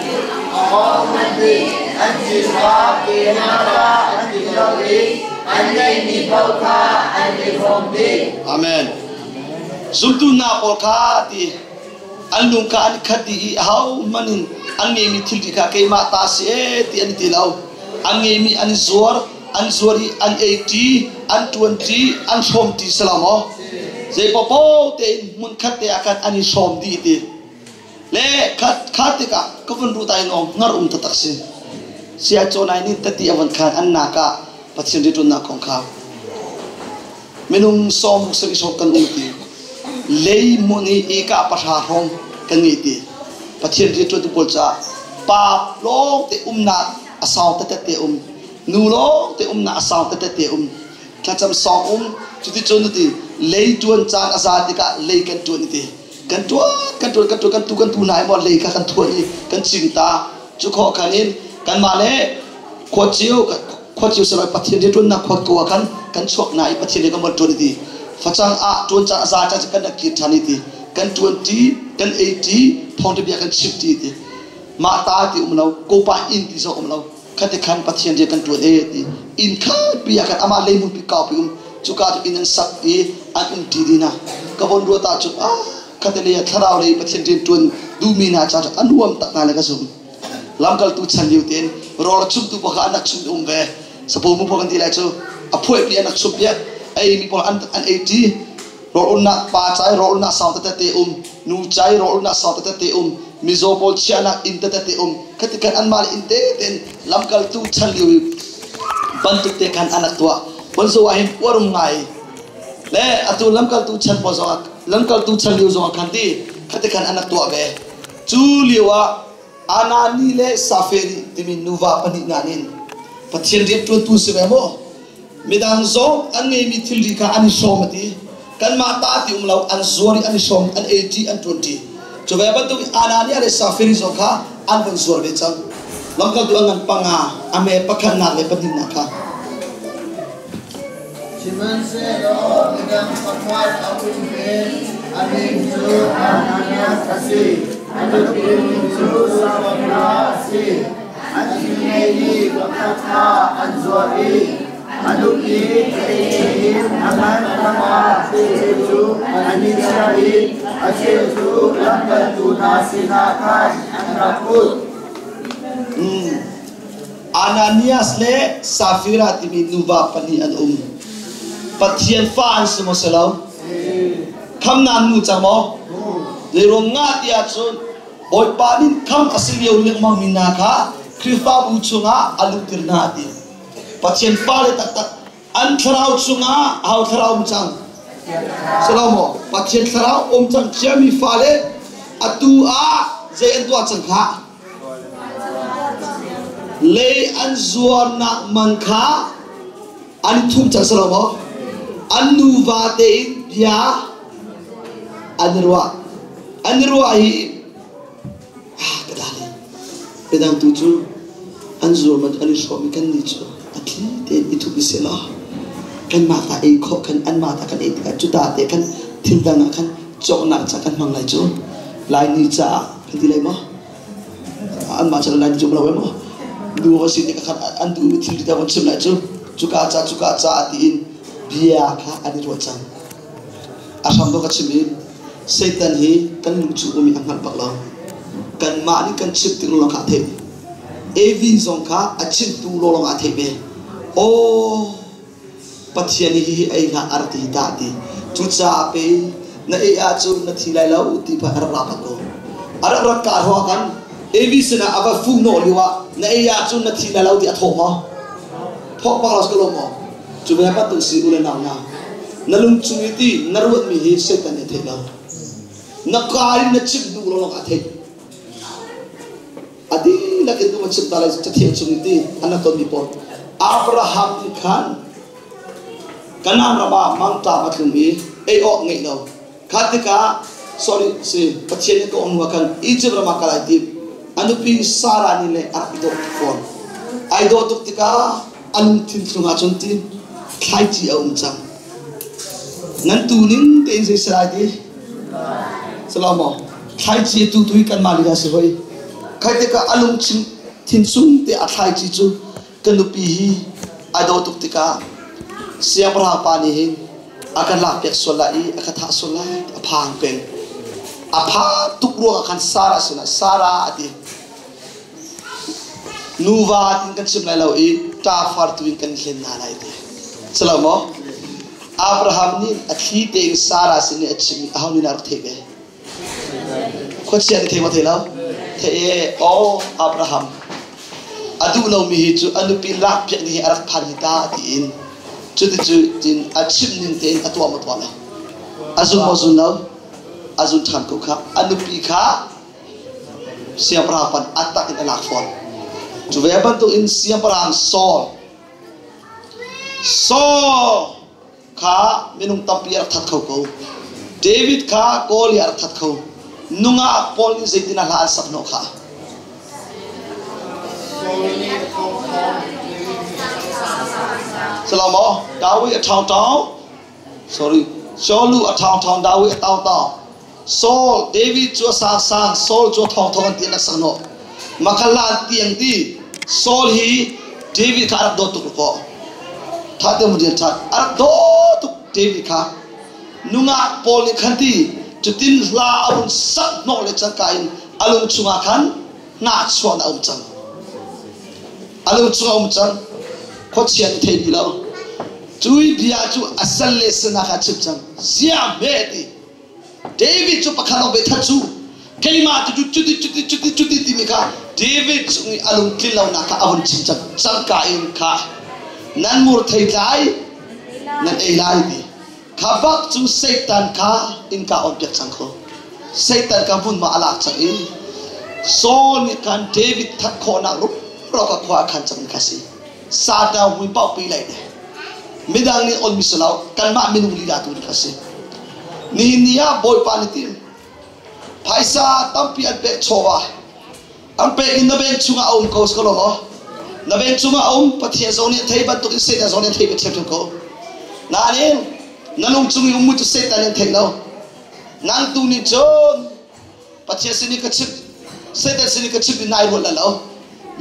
dih, an thilva keimah an ti lo i an ngeihmi paoh kha an i hrawm dih. Amen. Zumtu hna pawl kha ti. An lung kha an i khat dih i ahohmanh in an ngeimi thilri kha keimah ta a si ee ti an i ti lo. An ngeimi an i zuar, an zuar i an ei ṭi, an ṭuan ṭi, an hrawm ṭi si lo maw? Zei paohpaoh tein hmunkhat te ah khan an i hrawm dih ti. Le khat kha tikah ka vun ruh ta in aw hngar um taktak si. Sia cawnai nih tati a von khan an nak ah Pathian rianṭuannak kong kha minung 70 sawm kan um ti. Lei hmun hi eka 3 hrawng kan ngei ti. Pathian rianṭuantu pawl caah pa lawng te umnak a sau tete te um, nu lawng te umnak a sau tete te um. Thlacam sawng um, cuticun ti lei ṭuan caan a za tikah lei kan ṭuan ti. Kan ṭuan, kan ṭuan, kan ṭuan, kan tu kan tu hna i maw lei kha kan thuan i kan cing ta. Cu khawh khan in kanmah le khua cio khua cio silo Pathian rianṭuannak khua ko ah khan kan chuak hna i Pathian he kan von ṭuan i ti. Facang ah ṭuan caan a za caan kan rak kir ṭhan i ti. Kan ṭuan ṭi, kan ei ṭi, thawngṭha bia kan chim ṭi ti. Mah ta ti um lo, kopa inn ti zong um lo. Khati khan Pathian rian kan ṭuan e ti. Inn khatpi ah khan amah leimun pi kaupi um. Cuka cu inn an sak i an um ṭi dih hna. Ka von ruat ahcun ah khati lei ah thlarau lei Pathian rian ṭuan duhmi hna caah a nuam tak hna le ka zum. Lamkaltu chan lio tein rawl a chumtu pawl kha an rak chum um ve. Sapo mu pawl kan ti lai cu a phuaipi an rak chum piak. A eimi pawl an an ei ṭi. Rawl ulnak pa ca i rawl ulnak sau tete um, nu ca i rawl ulnak sau tete um, mizaw pawl chiahnak inn tete um. Khati khan anmah le inn tete in lamkaltu chan lio i bantuk te khan an rak tuah. Bonzo ah hin uar um ngai. Le atu lamkaltu chan pawl zong ah lamkaltu chan lio zong ah khan ti khati khan an rak tuah ve. Cu lio ah Anani le Saferi timi nuva pahnih hna nih Pathian rianṭuantu si ve maw? Midang zong an ngeimi thilri kha an i hrawm a ti. Kanmah ta ti um lo, an zuar i an i hrawm, an ei ṭi, an ṭuan ṭi. Cu ve bantuk in Ananiah le Safiri zong kha an vun zuar ve cang. Lamkaltu an ngan panga, a me pakhatnak le pahnihnak kha. Sihmanhsehlaw midang pakhat a um ve, a min cu Ananias a si. A nupi min cu Safira a si. An inn ngeimi pakhat kha an zuar i a nupi theih in a man panga cheu cu an i chiah i a cheu cu lamkaltu hna sinah khan an rak put. Ananias le Safira timi nuva pahnih an um. Pathian fa an si maw si lo? Khamnak nu cang maw? Zeiruang nga ti ahcun Bawipa nih kham a si lio lengmang mi hna kha Khrihfabu chungah a luhtir hna a ti. Pathian fale taktak an thlarau chungah aho thlarau um cang? Salomo, Pathian thlarau um cang ciami fale atu ah zei an tuah cang kha? Lei an zuarnak man kha an thum cang si lo maw? An nuva tein bia an i ruah. An i ruah i ah ka dali. Midang tu cu an zuar man an i hrawm i kan nih cu a thli tein i thup i seh law kanmah ta ei khawh khan anmah ta kan ei tikah cu ta te khan thil dang ah khan cawknak ca kan hmang lai cu Laimi caah kan ti lai maw? Anmah cu lai cu lo maw? Nu a si tikah khan an duhmi thil ti van chim lai cu cuka ca cuka ca tiin bia kha an i ruah cang. A hram ka chim i Satan hi kan lung chung umi a hngalh bak lo. Kanmah nih kan chim tik lawng kha a theih. Evi zong kha a chimtu lawng ah a theih ve. Aw Pathian nih hihi ei hlah a rak ti hi tah a ti. Cucaah pei na ei ahcun na thi lai lo ti kha a rak ra bak ko. A rak rat ka hrawng khan Evi sinah a va fuhnawh lio ah na ei ahcun na thi lai lo ti a thawh maw? Thawh bak lo si ko lo maw? Cu ve bantuk si u le nau hna, na lung chung i ti na ruatmi hi Satan nih a theih lo. Na kaa in na chim hnu lawng a theih. A dihlak in tum a chim ta lai cathiang chung i ti an rak tonmi pawl Abraham nih khan Kanaan ram ah mangṭam a tlung i ei awk ngeih lo kha tikah sorry si Pathian nih ka um hnu ah khan Egypt ram ah kal ai tim. A nupi Sarah nih le a rak i dawh tuk fawn. Ai dawh tuk tikah a lungthin chung ah cun ti thlaici a um cang. Nan tu ning tein zei si lai ti? Salamo thlaici tu tu hi kanmah lila si hoi. Khai tikah a lungthin thin chung te a thlaici cu ka nupi hi a daw tuk tikah siangpahrang pa nih hin a kan lakpiak sual lai i a ka thah sual lai a phang peng. A pha tuk ruangah khan Sarah sinah Sarah a ti. Nuva tin kan chim lai lo i ṭafar tu in kan hlen hna lai ti. Silo maw? Abraham nih a thli tein Sarah sin i a chim i aho nih dah rak theih ve? Khuachia nih thei maw thei lo? Thei e, oh Abraham, a duh lomi hi cu a nupi lakpiak ding hi a rak phan hi ta tiin cuti tin a chimh ning tein a tuah maw tuah lo? A zun maw zun lo? A zun ṭhan ko kha. A nupi kha siangpahrang pan a tak in a lak fawn. Cu ve bantuk in siangpahrang Saul Saul kha minung tampi a rak that kho ko. David kha kawl i a rak that kho. Nungak pawl nih zeitin a hla an sak hnawh kha. Salamo, Dawi a ṭhawng ṭhawng, sorry, Saul a ṭhawng ṭhawng, Dawi a tau tau. Saul, David cu a sang sang, Saul cu a thawng thawng an ti an rak sak hnawh. Makhalan tiang ti Saul hi David kha a rak dawt tuk kaw. Tha te mun that a rak dawt tuk David kha. Nungak pawl nih khan ti cutin hla a run sak hnawh le cangka in a lung chungah khan hnahchuah na um cang. A lung chungah um cang. Khuachia nih thei dih lo. Cui bia cu a sal le sinah kha chim cang. Zia hme ti. David cu pakhat lawng ve that cu keimah cu cuti cuti cuti cuti timi kha David cung i a lungtlin lonak kha a vun chim cang cangka in kha nan mur thei tlai nan ei lai ti kha bak cu Satan kha innka on piak cang kho Satan kha hmunhma a lak cang i Saul nih khan David that khawhnak rumro ka khua a khan cang kha si Satan hui paoh pi lai ne midang nih on mi si lo kanmah minung lila tu kha si nihin ni ah Bawipa nih tim phaisa tampi an pek chawva an pek in na bank chungah a um ko si ko lo maw na bank chungah a um Pathian zong nih thei bantuk in Satan zong nih thei ve ṭhiamṭhiam ko nain na lung chung i um mu cu Satan nih thei lo nang tu nih cun Pathian sin i ka chimh Satan sin i ka chimh i nai ruat lo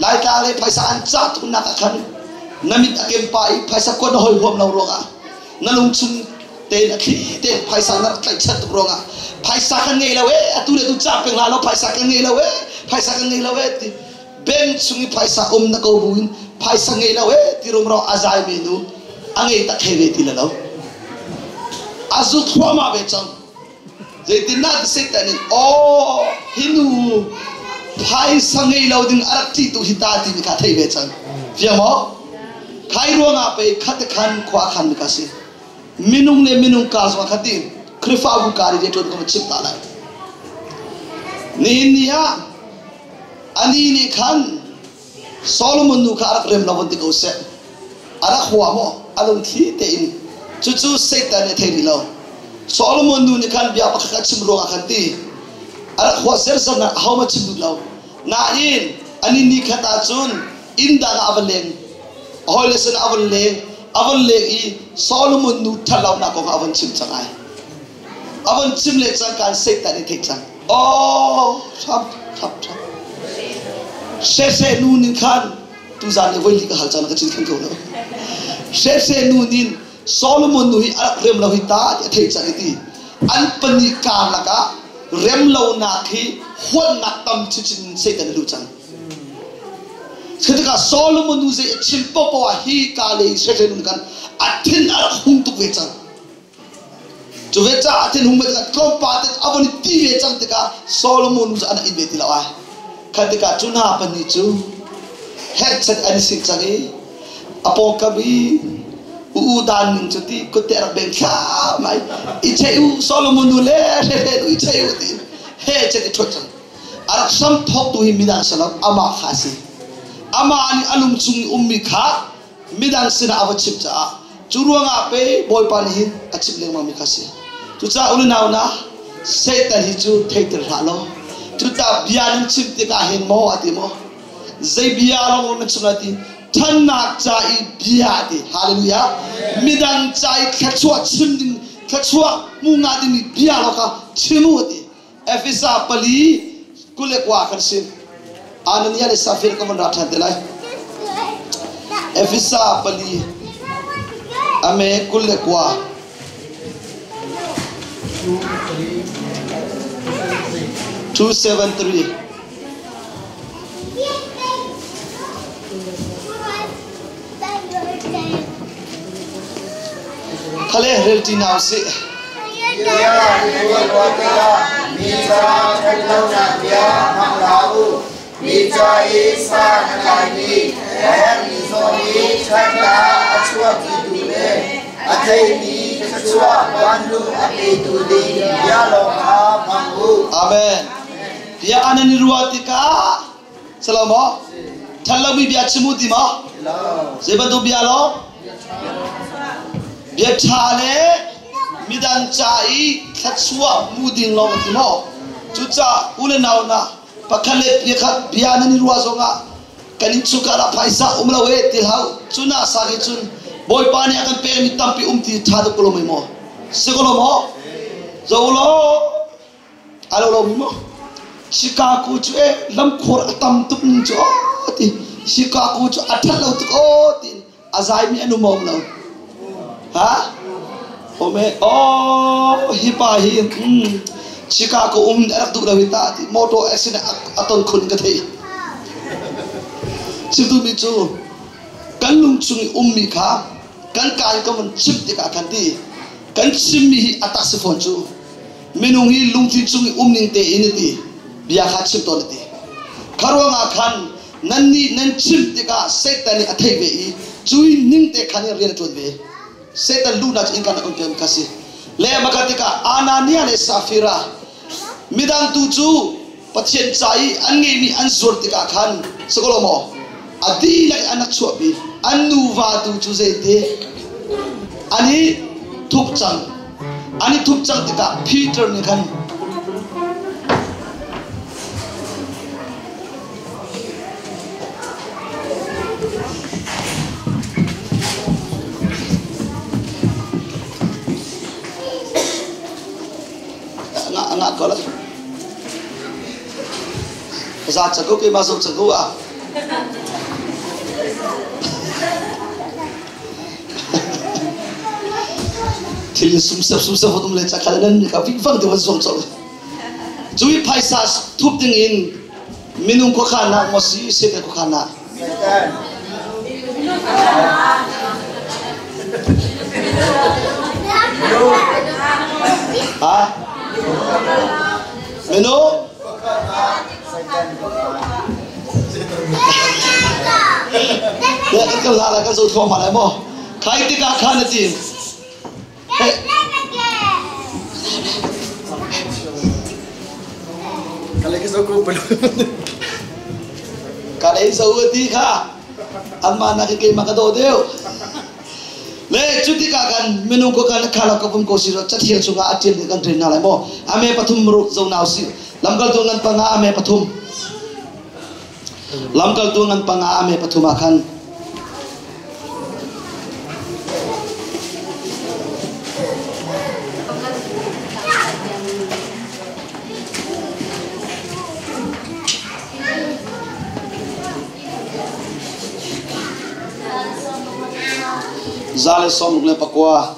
Laitlang le phaisa an cah tuknak ah khan na mit a kem pa i phaisa kuat na hoi huam lo ruangah na lungchung tein a thli tein phaisa na rak tlaihchan tuk ruangah phaisa kan ngei lo ee atu le tu cah peng hlah lo phaisa kan ngei lo ee phaisa kan ngei lo ee ti bank chung i phaisa um na ko buin phaisa ngei lo ee ti rumro a zai mi nu a ngei tak he ve ti le lo a zu thluahmah ve cang Zeitindah Satan in aw hi nu phaisa ngei lo ding a rak ṭih tu hi ta timi kha thei ve cang. Fiang maw? Khai ruangah pei khat khan khua khan ka si. Minung le minung kar zong khat ti Khrihfabu kar i rianṭuan ko chim ta lai. Nihin ni ah ani nih khan Solomon nu kha a rak rem lo van ti ko seh. A rak hua maw? A lungthli tein. Cucu Satan nih a thei rih lo. Solomon nu nih khan bia pakhat a chim ruangah khan ti. A rak hua sersan ah ahohmanh chim duh lo. Nain ani ni khat ahcun inn dang ah a va leng. A hawile sinah a von leng. A von leng i Solomon nu ṭhatlonak kong a von chim cang ai. A von chim le cangka in Satan nih theih cang. Oh, ṭhap ṭhap ṭhap. Sese nu nin khan tuzan i voi li ka hal cang ka cin khan ko lo. Sese nu nin Solomon nu hi a rak rem lo hi ta ti a theih cang i ti. An pahnih karlak ah rem lonak hi huatnak tam chinchin Satan a lu cang. Khi tikah Solomon nu zei a chim paohpaoh ah hi ka le Sese nu kan a thin a rak hung tuk ve cang. Cu ve caah thinhung ve tikah tlawmpal te a von i ti ve cang tikah Solomon cu an in ve ti lo ai. Kha tikah cu hna pahnih cu herchet an i sik cang i a pawngkam i u dan ning cu ti kutte a rak beng thlam ai. I chei u Solomon nu le hre hre nu i chei u ti he chet i ṭhuat cang. A rak sam thawktu hi midang si lo amah kha a si. Amah nih a lung chung i ummi kha midang sinah a va chimh caah cu ruangah pei Bawipa nih hin a chimh lengmang mi kha si. Cucaah unau na Satan hi cu theiter hlah law cuta bia nan chim tikah hin maw a ti maw zei bia lawng na chim lai ti ṭhannak ca i bia a ti hallelujah midang ca i thluachuah chim ding thluachuah hmu nga dingmi bia lawng kha chim u a ti Efesa 4:29 kan si. Ananias le Safir ka van ra ṭhan te lai. Efesa 4 ame 29. 273. Khale rel ti na usih. Bia nan i ruah tikah mi ca ṭhat lonak bia hmang hlah u. Mi ca i san a tlaimi a herhmi zawn i ṭhatnak a chuahpitu le a theimi thluachuah vanluh a petu ding bia lawng kha hmang u. Amen. Bia nan i ruah tikah salo maw? Ṭhat lomi bia chim u ti maw? Zei bantuk bia lo? Bia ṭha le midang ca i thluachuah hmu ding lawng ti maw? Cucaah u le nau hna, pakhat le pakhat bia nan i ruah zongah kan innchungkhar ah phaisa um lo e ti hlah cu na sa ke cun Bawipa nih a kan pekmi tampi um ti ṭha tuk ko lo mei maw? Si ko lo maw? Zo lo a lo lo mi maw? Chicago cu e lamkhur a tam tuk ning cu aw ti Chicago cu a ṭhat lo tuk aw ti a zaimi an um lo ha ome oh hi pa hi Chicago um a rak duh lo hi ta ti motor accident a ton khun ka thei chimtu mi cu kan lung chung i ummi kha kan kai ka mun chim tikah khan ti kan chimmi hi a tak si fawn cu minung hi lungthin chung i um ning tein a ti bia kha chim tawn a ti kha ruangah khan nannih nan chim tikah Satan nih a theih ve i cui ning te khan rian a ṭuan ve Satan luhnak cu innka na on peng kha si le maka tikah Anania le Safira midang tu cu Pathian ca i an ngeihmi an zuar tikah khan sakolo maw a dihlak in an rak chuahpi an nuva tu cu zeiti an i thup cang an i thup cang tikah Peter nih khan Nga ko la. Za chaku ke ma zo chaku a. Thil sum sep sum sep um le chakal nan ka fik fang te wan zong chol. Cui phaisa thup ding in minung khuakhannak maw si Satan khuakhannak? Ha? Minung? Ya kan kan la kan zo thluahmah lai maw? Khai tikah khan a ti. Ka lei zo ti kha anmah nak in keimah ka daw deuh. Le cu tikah kan minung ko kan khala ko pum ko si ro cathiang chungah a ṭial kan ṭin hna lai maw? Ame pathum ru zo nau si. Lamkaltu ngan panga ame pathum. Lamkaltu ngan panga ame pathum ah khan Za le sawm le pakua.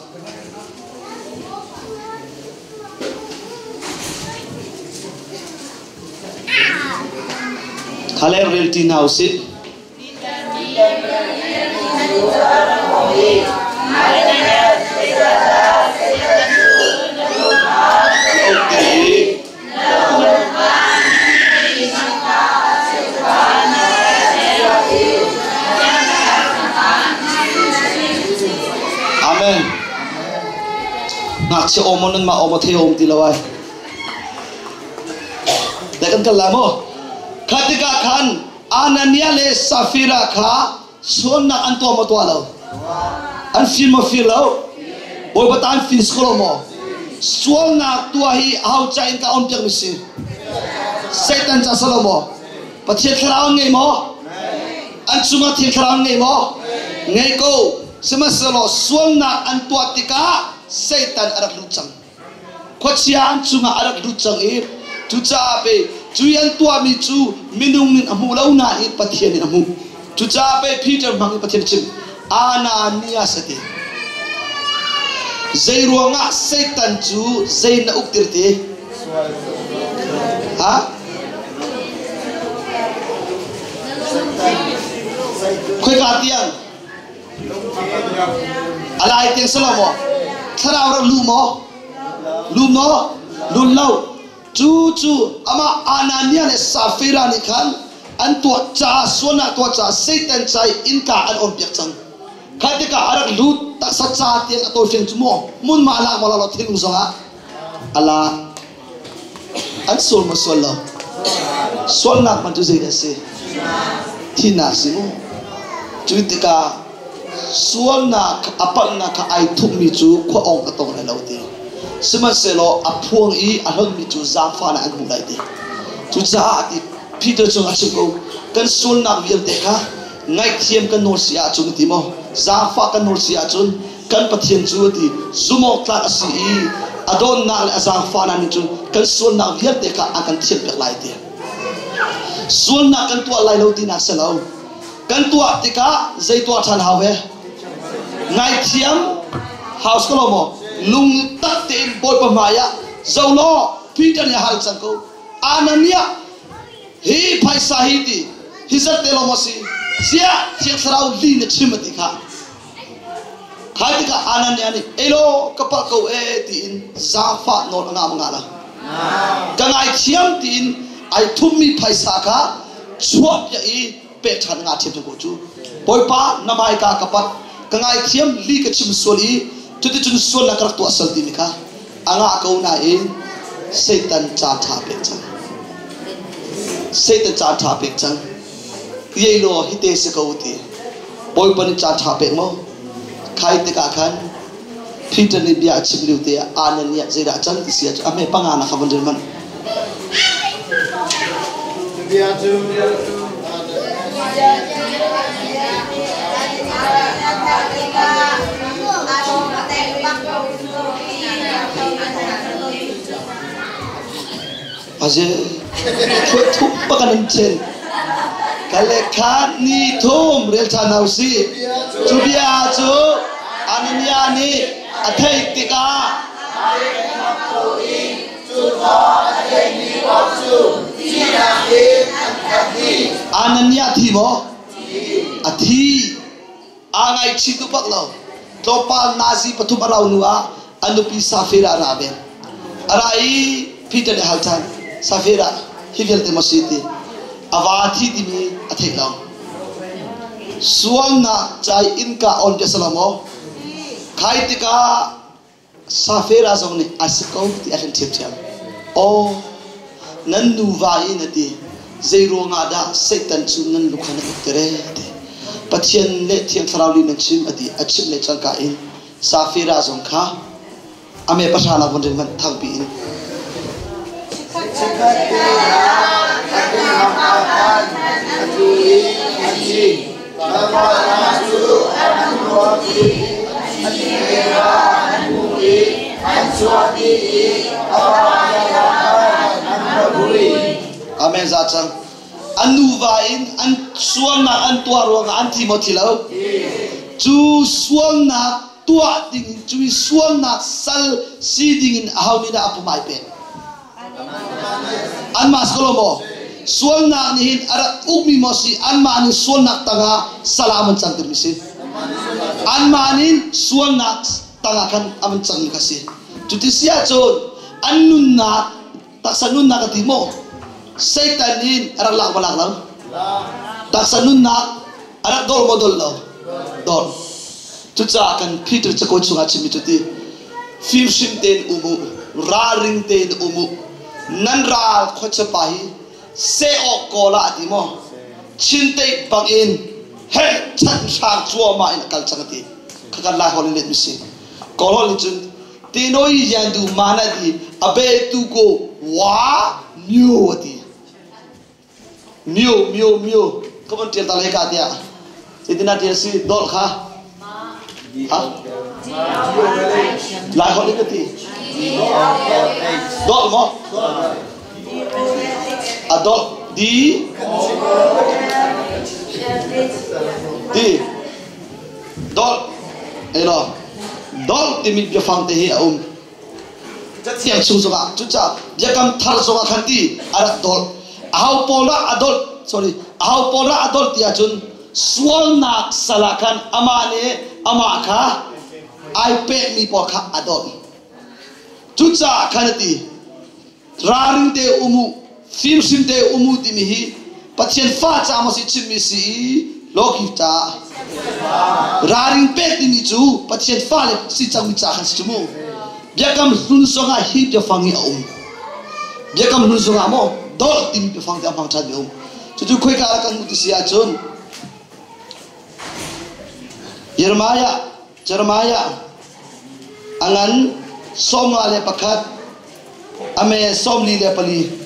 Khale rel ti hna usih. Amen. Ngakchia awm nan mah awm a thei awm ti lo ai. Dai kan kal lai maw? Kha tikah khan Anania le Safira kha sualnak an tuah maw tuah lo? An fir maw fir lo? Bawipa ta an fir si ko lo maw? Sualnak tuah hi aho ca in ka on piak mi si? Satan ca si lo maw? Pathian thlarau an ngei maw? An cungah Thiang Thlarau an ngei maw? Ngei ko. Sihmanhsehlaw sualnak an tuah tikah Satan a rak lut cang. Khuachia an cungah a rak lut cang i cucaah pei cui an tuahmi cu minung nih a hmu lo nain Pathian nih a hmuh. Cucaah pei Peter hmang in Pathian chim Ananias a ti. Zei ruangah Satan cu zei na uk tir ti? Ha? Khoika tiang? Alai tiang salo maw? Thlarau rak lu maw? Lu maw? Lun lo. Cu cu amah Anania le Safira nih khan an tuah caah sualnak tuah caah Satan ca i innka an on piak cang. Kha tikah a rak lut taksa ca tiang a tawlfiang cu maw mun ma lak maw lo thinlung zongah a lak. An sual maw sual lo? Sualnak man cu zeidah a si? Thihnak si mu. Cu tikah sualnak a palhnak kha ai thupmi cu khua ong a tong lai lo ti. Sihmanhsehlaw a phuang i a hlonhmi cu zaangfahnak an hmuh lai ti. Cucaah ti Peter cung a chim ko, kan sualnak vialte kha ngaihthiam kan nawl si ahcun ti maw zaangfah kan nawl si ahcun kan Pathian cu ti zumhawktlak a si i a dawtnak le a zaangfahnak nih cun kan sualnak vialte kha a kan thianhpiak lai ti. Sualnak kan tuah lai lo tinak si lo. Kan tuah tikah zei tuah ṭhan hau he? Ngaithiam hau si ko maw? Lungtak tein Bawipa hmai ah zo law Peter nih a hal cang ko. Ananiah hi phaisa hi ti hi zat te lawng maw si? Ziah Thiang Thlarau li na chim a ti kha. Khai tikah Ananiah nih elo ka palh ko e tiin zaangfah nawl a ngah ma ngah lo? Ka ngaithiam tiin ai thummi phaisa kha chuahpiak i pek ṭhan a ngah ṭhiamṭhiam ko cu. Bawipa na hmaika ka pat ka ngaithiam li ka chim sual i cuticun sualnak ka rak tuah sual timi kha a ngah ko nain Satan caan ṭha pek cang. Satan caan ṭha pek cang. Iei law hite si ko ti. Bawipa nih caan ṭha pek maw? Khai tikah khan Peter nih bia a chim lio te ah Ananiah zeidah a can ti si ahcun a hme panga na kha von rel hmanh. Bia cu Aze thuat thup pakan an chen. Kale kha ni thum rel than hau si. Cu bia cu Anania nih a theih tikah Anania thi maw? A thi. Aa ngaihchih duh bak lo. Tlawmpal nazi pathum a rau hnu ah a nupi Safira a ra ve. A ra i Peter nih a hal ṭhan. Safira, hi vialte maw si ti? A va thi timi a theih lo. Sualnak ca i innka on bia si lo maw? Khai tikah Safira zong nih a si ko ti a hlen ṭhiamṭhiam. Aw, nan nuva in a ti. Zei ruangah dah Satan cu nan lukhan a ukter ee a ti. Pathian le Thiang Thlarau lih nan chim a ti. A chimh le cangka in Safira zong kha a me pahra nak von rin hmanh thangpi in. Chikkhat te ah a ṭihham ah khan a tlu i a thi. Tlangval hna cu an ruak i a thi kha an hmuh i an chuah dih i a pa nih khan an va vui. Amen za cang. An nuva in an sualnak an tuah ruangah an thi maw thi lo? Cu sualnak tuah ding in cu i sualnak sal si ding in aho nih dah a pum ai pek? Anmah si ko lo maw? Sualnak nih hin a rak ukmi maw si anmah nih sualnak tangah salam an cantermi si. Anmah nih sualnak tangah khan a van cangmi kha si. Cuti si ahcun an nunnak taksa nunnak a ti maw? Satan nih a rak lak maw lak lo? Taksa nunnak a rak dol maw dol lo? Dol. Cucaah kan Peter cakuat chungah chimmi cu ti fimhrim tein um u, ralring tein um u. Nan ral khuachia pa hi seh awk kawl ah a ti maw? Chinteih bangin he chan hrang cuahmah in a kal cang a ti. Kha Lai holh in let mi si. Kawl holh in cun tinoi yan du mana di abe tu ko wa myo a ti. Myo myo myo ka von ṭial ta lai ka tiah zeitin ah ṭial si dawlh kha ha Lai holh in ka ti dawlh maw a dawlh di di dawlh ei law dawlh timi biafang te hi a um cathiang chung zongah cucaah Biakam Thar zongah khan ti a rak dolh. Aho pawl dah a dolh? Sorry, aho pawl dah a dolh ti ahcun sualnak sal ah khan amah nih amah kha ai pekmi pawl kha a dolh. Cucaah khan a ti, ralring te um u, fimhrim te um u timi hi Pathian fa ca maw si chimmi si i lawki ca ralring pek timi cu Pathian fale si cangmi ca khan si cu mu. Biakam Hlun zongah hi biafang hi a um. Biakam Hlun zongah maw dolh timi biafang te a hmang ṭhan mi a um. Cucu khoika ah kan hmuh ti si ahcun Jeremiah Jeremiah a ngan 51 a me 44.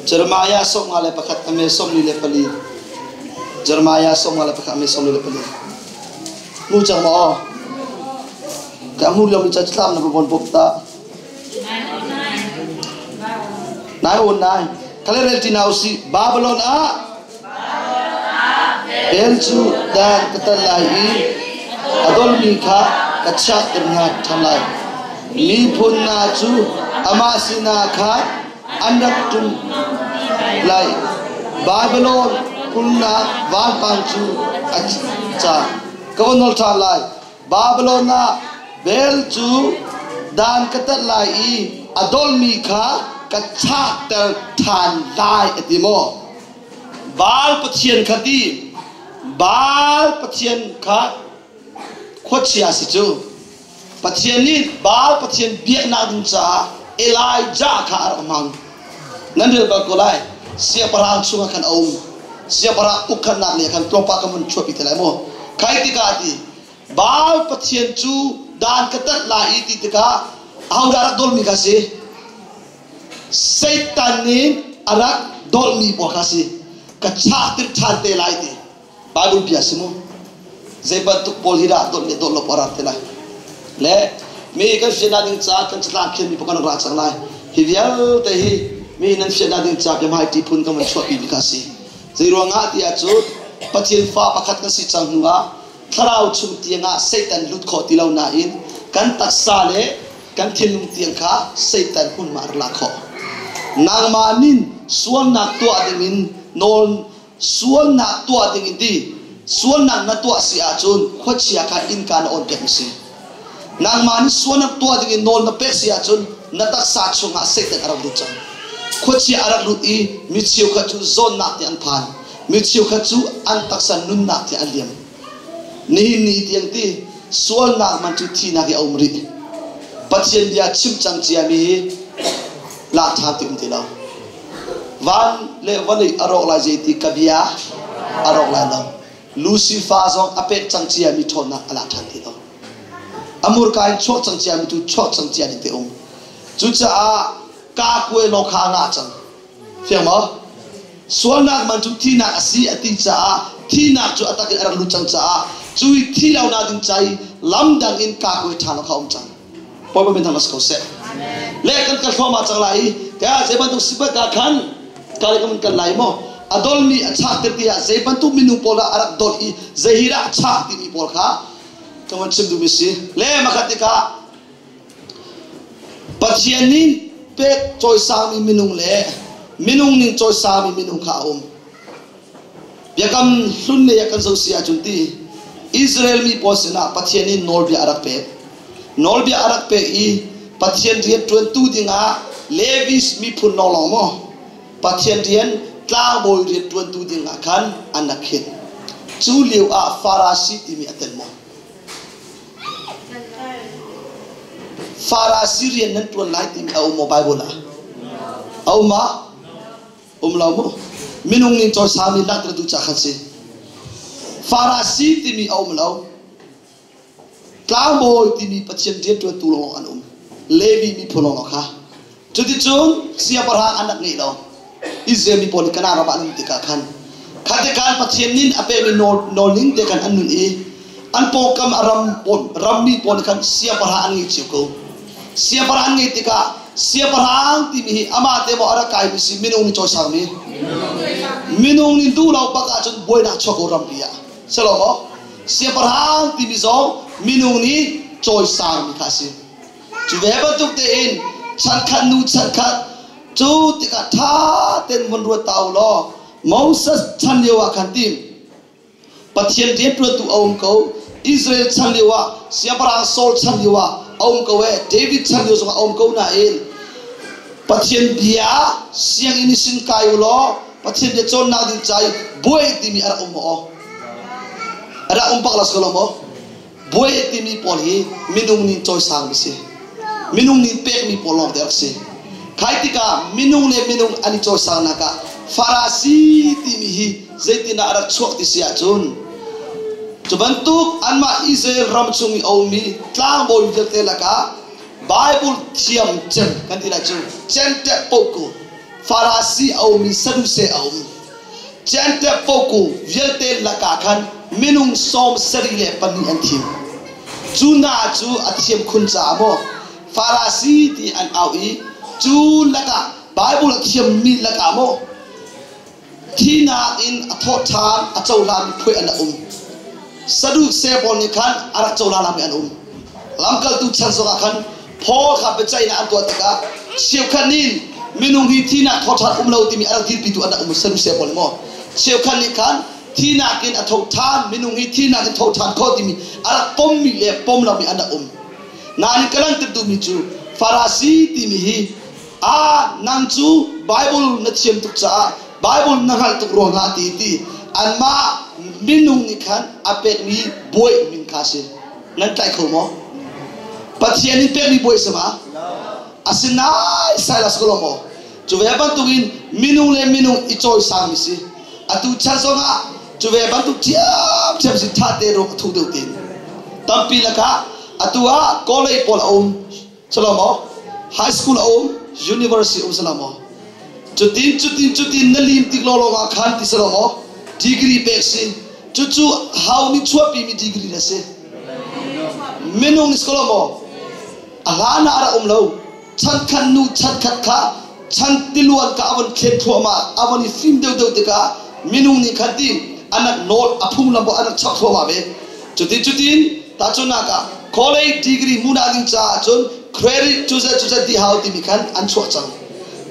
Jeremiah 51 a me 44. Jeremiah 51 a me 44. Mu cang maw? Ka mu lio mi cha tlam na bon bop ta. Nai on nai. Kale rel ti na usi Babylon ah Bel cu dan ka tan lai i a dolmi kha ka chiahter hna ṭhan lai. Miphun hna cu amah sinah khan an rak ṭum lai. Babylon kulhnak vanpang cu a ca. Ka va nawl ṭhan lai. Babylon ah Bel cu dan ka tat lai i a dolmi kha ka chahter ṭhan lai a ti maw? Baal pathian kha ti. Baal pathian kha khuachia si cu. Pathian nih Baal pathian biaknak ding caah Elijah kha a rak hmang. Nan rel bal ko lai. Siangpahrang chungah khan a um. Siangpahrang ukkhannak lei khan tlawmpal kan vun chuahpi te lai mu. Khai tikah ti Baal pathian cu dan ka tat lai i ti tikah ahodah rak dolmi kha si? Satan nih a rak dolmi pawl kha si. Ka chah tir ṭhan te lai ti. Bible bia si mu. Zei bantuk pawl hi dah dolh le dolh lo pawl rak te lai. Le mi kan fiannak ding caah kan catlang khianmi pakhat ra cang lai. Hi vialte hi mi nan fiannak ding caah biahmai ṭi phun kan van chuahpi mi kha si. Zei ruangah ti ahcun Pathian fa pakhat kan si cang hnu ah thlarau chung tiangah Satan lut khawh ti lo nain kan taksa le kan thinlung tiang kha Satan hmunhma a rak lak khawh. Nangmah nin sualnak tuah dingin nawl sualnak tuah ding in ti sualnak na tuah si ahcun khuachia kha innka na on piak si. Nangmah nih sualnak tuah ding in nawl na pek si ahcun na taksa chungah Satan a rak lut cang. Khuachia a rak lut i mi cheukhat cu zawnnak tiang an phan. Mi cheukhat cu an taksa nunnak tiang an liam. Nihin ni tiang ti sualnak man cu thihnak hi a um rih. Pathian bia chim cang ciami hi lak ṭha ti um ti lo. Van le vawlei a rawk lai zei ti ka bia a rawk lai lo. Lucifer zong a pek cang ciami ṭhawnnak a lak ṭhan ti lo. A murka in chuak cang ciami tu chuak cang cia ding te um. Cucaah kaa kuai law kha a ngah cang. Fiang maw? Sualnak man cu thihnak a si a ti caah thihnak cu a tak in a rak lut cang caah cu i thi lo na ding ca i lam dang in kaa kuai ṭhan awk kha a um cang. Bawipa min thang ko seh. Le kan kal thluahmah cang lai i kaya zei bantuk sifat ah khan kal kan kan lai maw a dolmi a chak te tiah zei bantuk minung pawl dah a rak dol i zei hi dah a chak timi pawl kha kan van chim duhmi si. Le makhat tikah Pathian nih pek cawisangmi minung le minung ning cawisangmi minung kha a um. Biakam hlun lei ah kan zoh si ahcun ti Israel mi pawl sinah Pathian nih nawlbia a rak pek. Nawlbia a rak pek i Pathian rian ṭuantu dingah Levis miphun lawnglawng maw Pathian rian tlangbawi rian ṭuantu dingah khan an rak khin. Cu lio ah Farasi timi a tel maw? Farasi rian nan ṭuan lai timi a um maw Bible ah? A um ma? Um lo mu. Minung nih cawisami langhter duh ca khan si. Farasi timi a um lo. Tlangbawi timi Pathian rianṭuantu lawng an um. Levi miphun lawng kha. Cuticun siangpahrang an rak ngei lo. Israel mi pawl nih Kanaan ram ah an um tikah khan kha te khan Pathian nih a pekmi nawl ning te khan an nun i an pawngkam a ram rammi pawl nih khan siangpahrang an ngei cio ko. Siangpahrang an ngei tikah siangpahrang timi hi amah te maw a rak kaimi si, minung nih cawisangmi? Minung nih duh lo bak ahcun buainak chuak ko rampi ah. Si lo maw? Siangpahrang timi zong minung nih cawisangmi kha a si. Cu ve bantuk tein chankhat nu chankhat cu tikah ṭha tein vun ruat ta u law, Moses chan lio ah khan tim Pathian rianṭuantu a um ko. Israel chan lio ah, Siangpahrang Saul chan lio ah a um ko e, David chan lio zongah a um ko nain Pathian bia sianginn i sin kai u law Pathian bia cawnnak ding ca i buai timi a rak um maw? A rak um bak lo si ko lo maw? Buai timi pawl hi minung nih cawisangmi si. Minung nih pekmi pawl lawng te rak si. Khai tikah minung le minung an i cawisangnak ah Farasi timi hi zeitindah a rak chuak ti si ahcun, cu bantuk anmah Israel ram chung i a ummi tlangbawi vialte lakah Bible thiam cem kan ti lai cu Cente Poku Farasi a um i Saduse a um. Cente Poku vialte lakah khan minung 74 an thim. Cu hna cu a thiam khun caah maw Farasi ti an au i cu lakah Bible a thiammi lakah maw thinak in a thawh ṭhan a cohlanmi phuai an um. Saduse pawl nih khan a rak cohlan an um. Lamkaltu chan zongah khan Paul kha biaceihnak an tuah tikah cheukhat nih minung hi thinak thawṭhan um lo timi a rak dirpitu an rak um. Saduse pawl nih maw cheukhat nih khan thinak in a tho ṭhan, minung hi thinak in tho ṭhan kho timi a rak pommi le pom lomi an rak um. Nain ka langhter duhmi cu Farasi timi hi a nang cu Bible na thiam tuk caah, Bible na hngalh tuk ruangah ti ti anmah minung nih khan a pekmi buai min kha si. Nan tlaih kho maw? Pathian in pekmi buai si ma? Asinain Silas ko lo maw? Cu ve bantukin minung le minung i cawisangmi si. Atu chan zongah cu ve bantuk ṭhiamṭhiam si, ṭha te ruak a thu deuh tin. Tampi lakah atu ah college pawl a um silo maw? High school a um, university um silo maw? Cutin cutin cutin na lim tik lawlaw ah khan ti silo maw? Degree pek si. Cucu hau nih chuahpimi degree na si. Minung nih si ko lo maw? A hlan ah a rak um lo. Chankhat nu chankhat kha chan tiluan ka avon thlet thluahmah, avon i fim deuhdeuh tikah minung nih khan ti anak nawl a phunglam bo anak chak thluahmah ve. Cutin cutin tahchunhnak ah college degree hmuhnak ding caah cun credit cuzat cuzat di hau timi khan an chuah cang.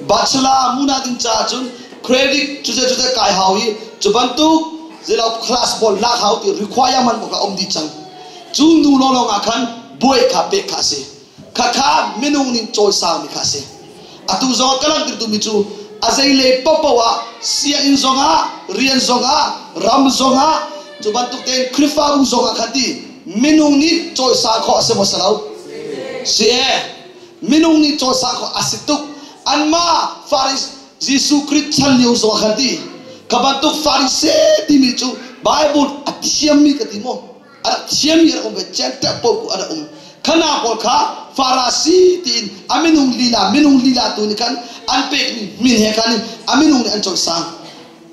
Bachelor hmuhnak ding caah cun credit cuzat cuzat kai hau i cu bantuk zilo class pawl lak hau ti requirement bok a um dih cang. Cu nu lawnglawng ah khan buai kha pek kha a si. Khakha minung nih cawisangmi kha a si. Atu zong ka langhter duhmi cu a zeilei paohpaoh ah, sianginn zongah, rian zongah, ram zongah, cu bantuk tein Khrihfabu zongah khan ti minung nih cawisang khawh a si maw si lo? Si e. Minung nih cawisang khawh a si tuk. Anmah Faris Jesuh Khrih chan lio zongah khan ti kha bantuk Farisee timi cu Bible a thiammi ka ti maw? A rak thiammi a rak um ve. Center pawl ku a rak um. Khana pawl kha Farasi tiin a minung lila, minung lila tu nih khan an pekmi min he khan a minung nih an cawisang.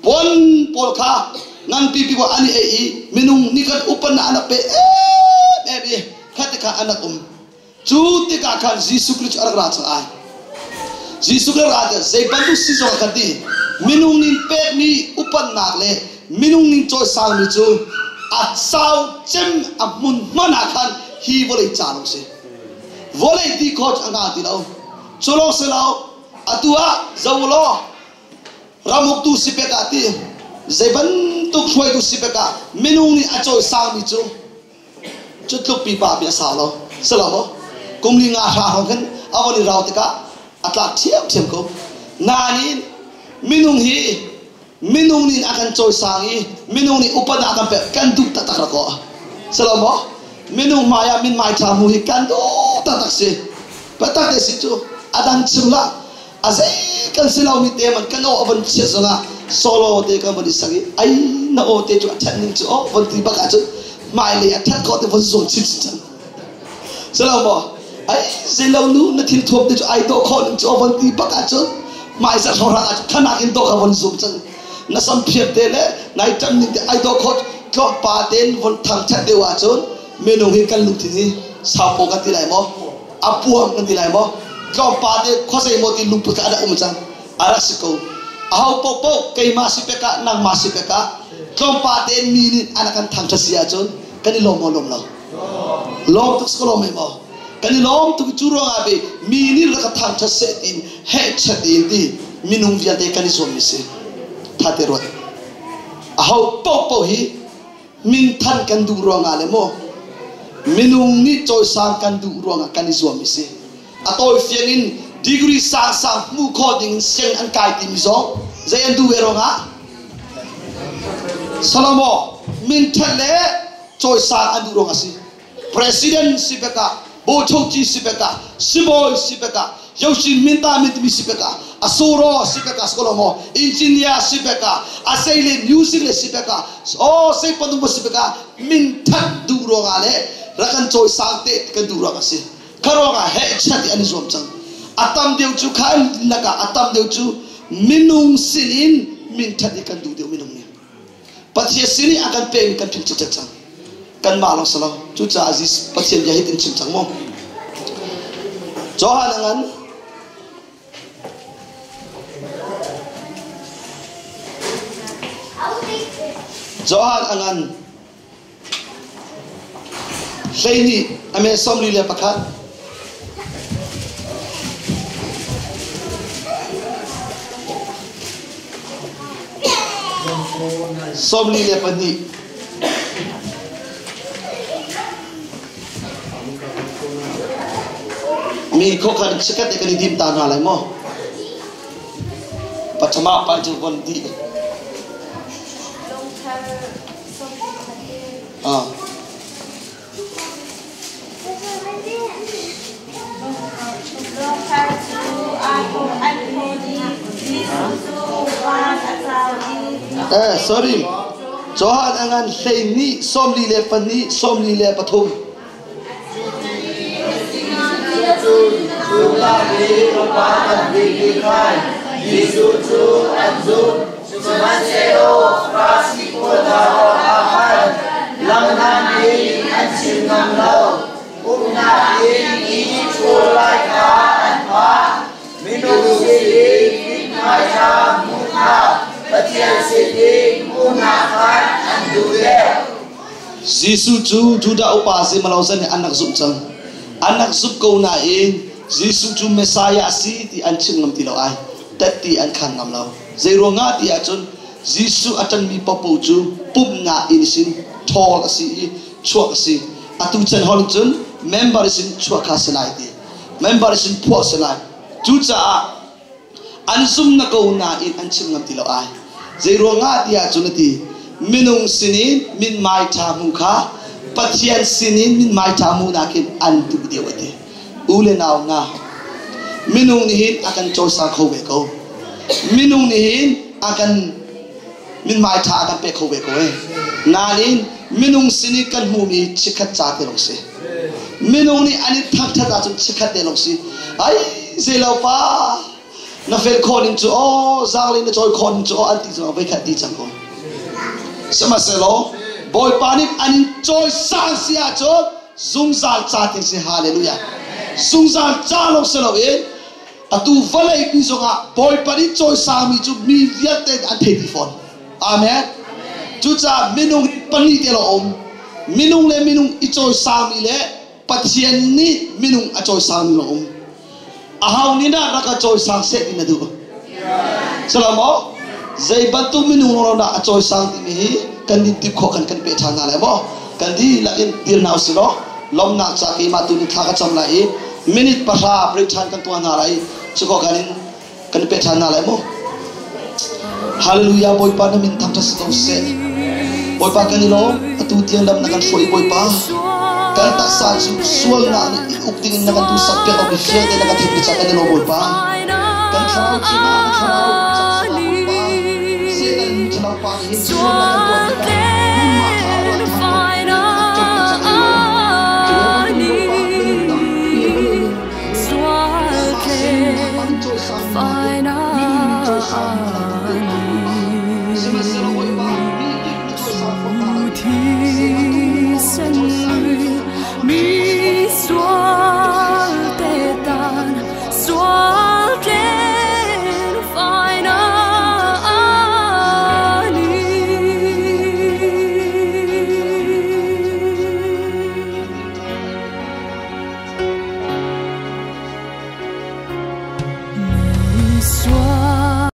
Puan pawl kha ngan pipi pawl an i ei i minung nih khan upannak an rak pe em em i kha ti kha an rak um. Cu tikah khan Jesuh Khrih cu a rak ra cang ai. Jesuh Khrih ra tikah zei bantuk si zong a kan ti. Minung nih pekmi upannak le minung nih cawisangmi cu a sau cem a hmun hman ah khan hi vawlei ca lawng si. Vawlei ti kho cu a ngah ti lo. Cu lawng si lo, atu ah zo law ramuktu si pek ah ti zei bantuk hruaitu si pek ah minung nih a cawisangmi cu cu tluk pipa pi a sau lo si lo maw? Kum li nga hra hrawng khin a von i rau tikah a tlak ṭhiamṭhiam ko. Nain minung hi minung nih a kan cawisang i minung nih upat a kan pek kan duh taktak rak aw si lo maw? Minung hmai ah min hmai ṭha hmu hi kan duh taktak si. Biatak te si cu a dang chim lah, a zei kan si lomi te man kan aw a von chiat zongah solo te kan von i sak i ai na aw te cu a ṭhat ning cu aw von ti bak ahcun hmailei a ṭhat khawh te von zuam chin cang. Si lo maw? Ai zeilo nu na thil thuam te cu ai dawh khawh ning cu a von ti bak ahcun hmaizarh hrawng ah khanak in dawh kha von zum cang. Na sam phiat te le nai ṭam ning te ai dawh khawh tlawmpa tein von thangṭhat deuh ahcun minung hi kan lungthin hi saupaw kan ti lai maw? A puam kan ti lai maw? Tlawmpa te khuazei maw ti lungput kha a rak um cang. A rak si ko. Aho paohpaoh keimah si pek ah nangmah si pek ah tlawmpa tein mi nih an kan thangṭhat si ahcun kan i lawm maw lawm lo? Lawm tuk si ko lawm maw? Kan i lawm tuk cu ruangah be mi nih rak ka thangṭhat seh tiin hehchat in ti minung vialte kan i zuammi si. Tha te ruat. Aho paohpaoh hi minthan kan duh ruangah le maw minung nih cawisang kan duh ruangah kan i zuammi si. A tawifiang in degree sangsang hmuh khawh ding in sianginn an kai timi zong zei an duh ve ruangah Salomo minthat le cawisang an duh ruang a si. President si pek ah, bochoci si pek ah, sibawi si pek ah, Yoshi Minta min timi si pek ah, Asuro si pek ah, skolomo, engineer si pek ah, asei le music le si pek ah, oh sei panung si pek ah, min that duh ruangah le rakan cawisang te kan duh ruang a si. Kha ruangah heh chat i an i zuam cang. A tam deuh cu kha lakah a tam deuh cu minung sin in min that i kan duh deuh minung nih. Pathian sin i a kan pekmi kan philh cikcek cang. Kanmah lawng si lo. Cucaah Jesus Pathian bia hi tin chim cang mu. Johan a ngan. Johan a ngan. 12 ame 41. 42. Mi khokhan chikat te kan i dim ta hna lai maw? Pachama pa cu von di. Ah. Eh, sorry. Johan a ngan 12, 42, 43. Jesuh cu an zumh. Sihmanhsehlaw Farasi pawl hna awkah khan langhnak in an chim ngam lo. Pumhnak inn i ṭhawl lai kha an phah. Minung sinin mithmai ṭha hmuh kha Pathian sinin hmuhnak khan an duh deuh. Jesuh cu Judah upa zeimawzat nih an rak zumh cang. An rak zumh ko nain Jesuh cu Messiah a si ti an chim ngam ti lo ai. Tet an khan ngam lo. Zei ruangah ti ahcun Jesuh a ṭanmi paohpaoh cu pumhnak inn sin ṭhawl a si i chuak a si. Atu chan hon cun member sin chuah kha si lai ti. Member sin phuah si lai. Cucaah an zum na ko nain an chim ngam ti lo ai. Zei ruangah ti ahcun a ti minung sinin mithmai ṭha hmu kha Pathian sinin mithmai ṭha hmu nakin an duh deuh a ti. U le nau hna, minung nih hin a kan cawisang kho ve ko. Minung nih hin a kan mithmai ṭha a kan pek kho ve ko e. Nain minung sin i kan hmuhmi chikkhat ca te lawng si. Minung nih an i thangṭhat ahcun chikkhat te lawng si. Ai zeilo pa na fel khawh ning cu aw zaangli na cawi khawh ning cu aw an ti zong voi khat ti cang ko. Sihmanhsehlaw Bawipa nih an in cawisang si ahcun zungzal ca ti si hallelujah. Zungzal ca lawng si loin atu vawlei pi zongah Bawipa nih cawisangmi cu mi vialte an thei dih fawn. Amen. Cucaah minung pahnih te lo um. Minung le minung i cawisangmi le Pathian nih minung a cawisangmi lo um. Aho nih dah rak a cawisang seh ti na duh? Salamo, zei bantuk minung lo dah a cawisang timi hi kan nih tip khawh kan kan pe ṭhan hna lai maw? Kan dihlak in dir hna usih law lawmnak ca keimah tu nih thla ka cam lai i minute 10 break ṭhan kan tuah hna lai i cukaw kan in kan pe ṭhan hna lai mu. Hallelujah Bawipa na min thangṭhat si ko seh. Bawipa kan i lawm atu tiang lam na kan hruai Bawipa. Kan taksa cu sualnak nih i uk ding in na kan duhsak piak lo mi fiang te na kan theih ca kan i lawm Bawipa. Kan thlarau cungah na thlarau cak Bawipa. Satan thlarau pa nih hin sualnak kan tuah tikah nangmah kha a ruat ṭhan lo. Na kan cawmpiak ca kan i lawm. Cu bantuk Bawipa minung tampi vawlei Find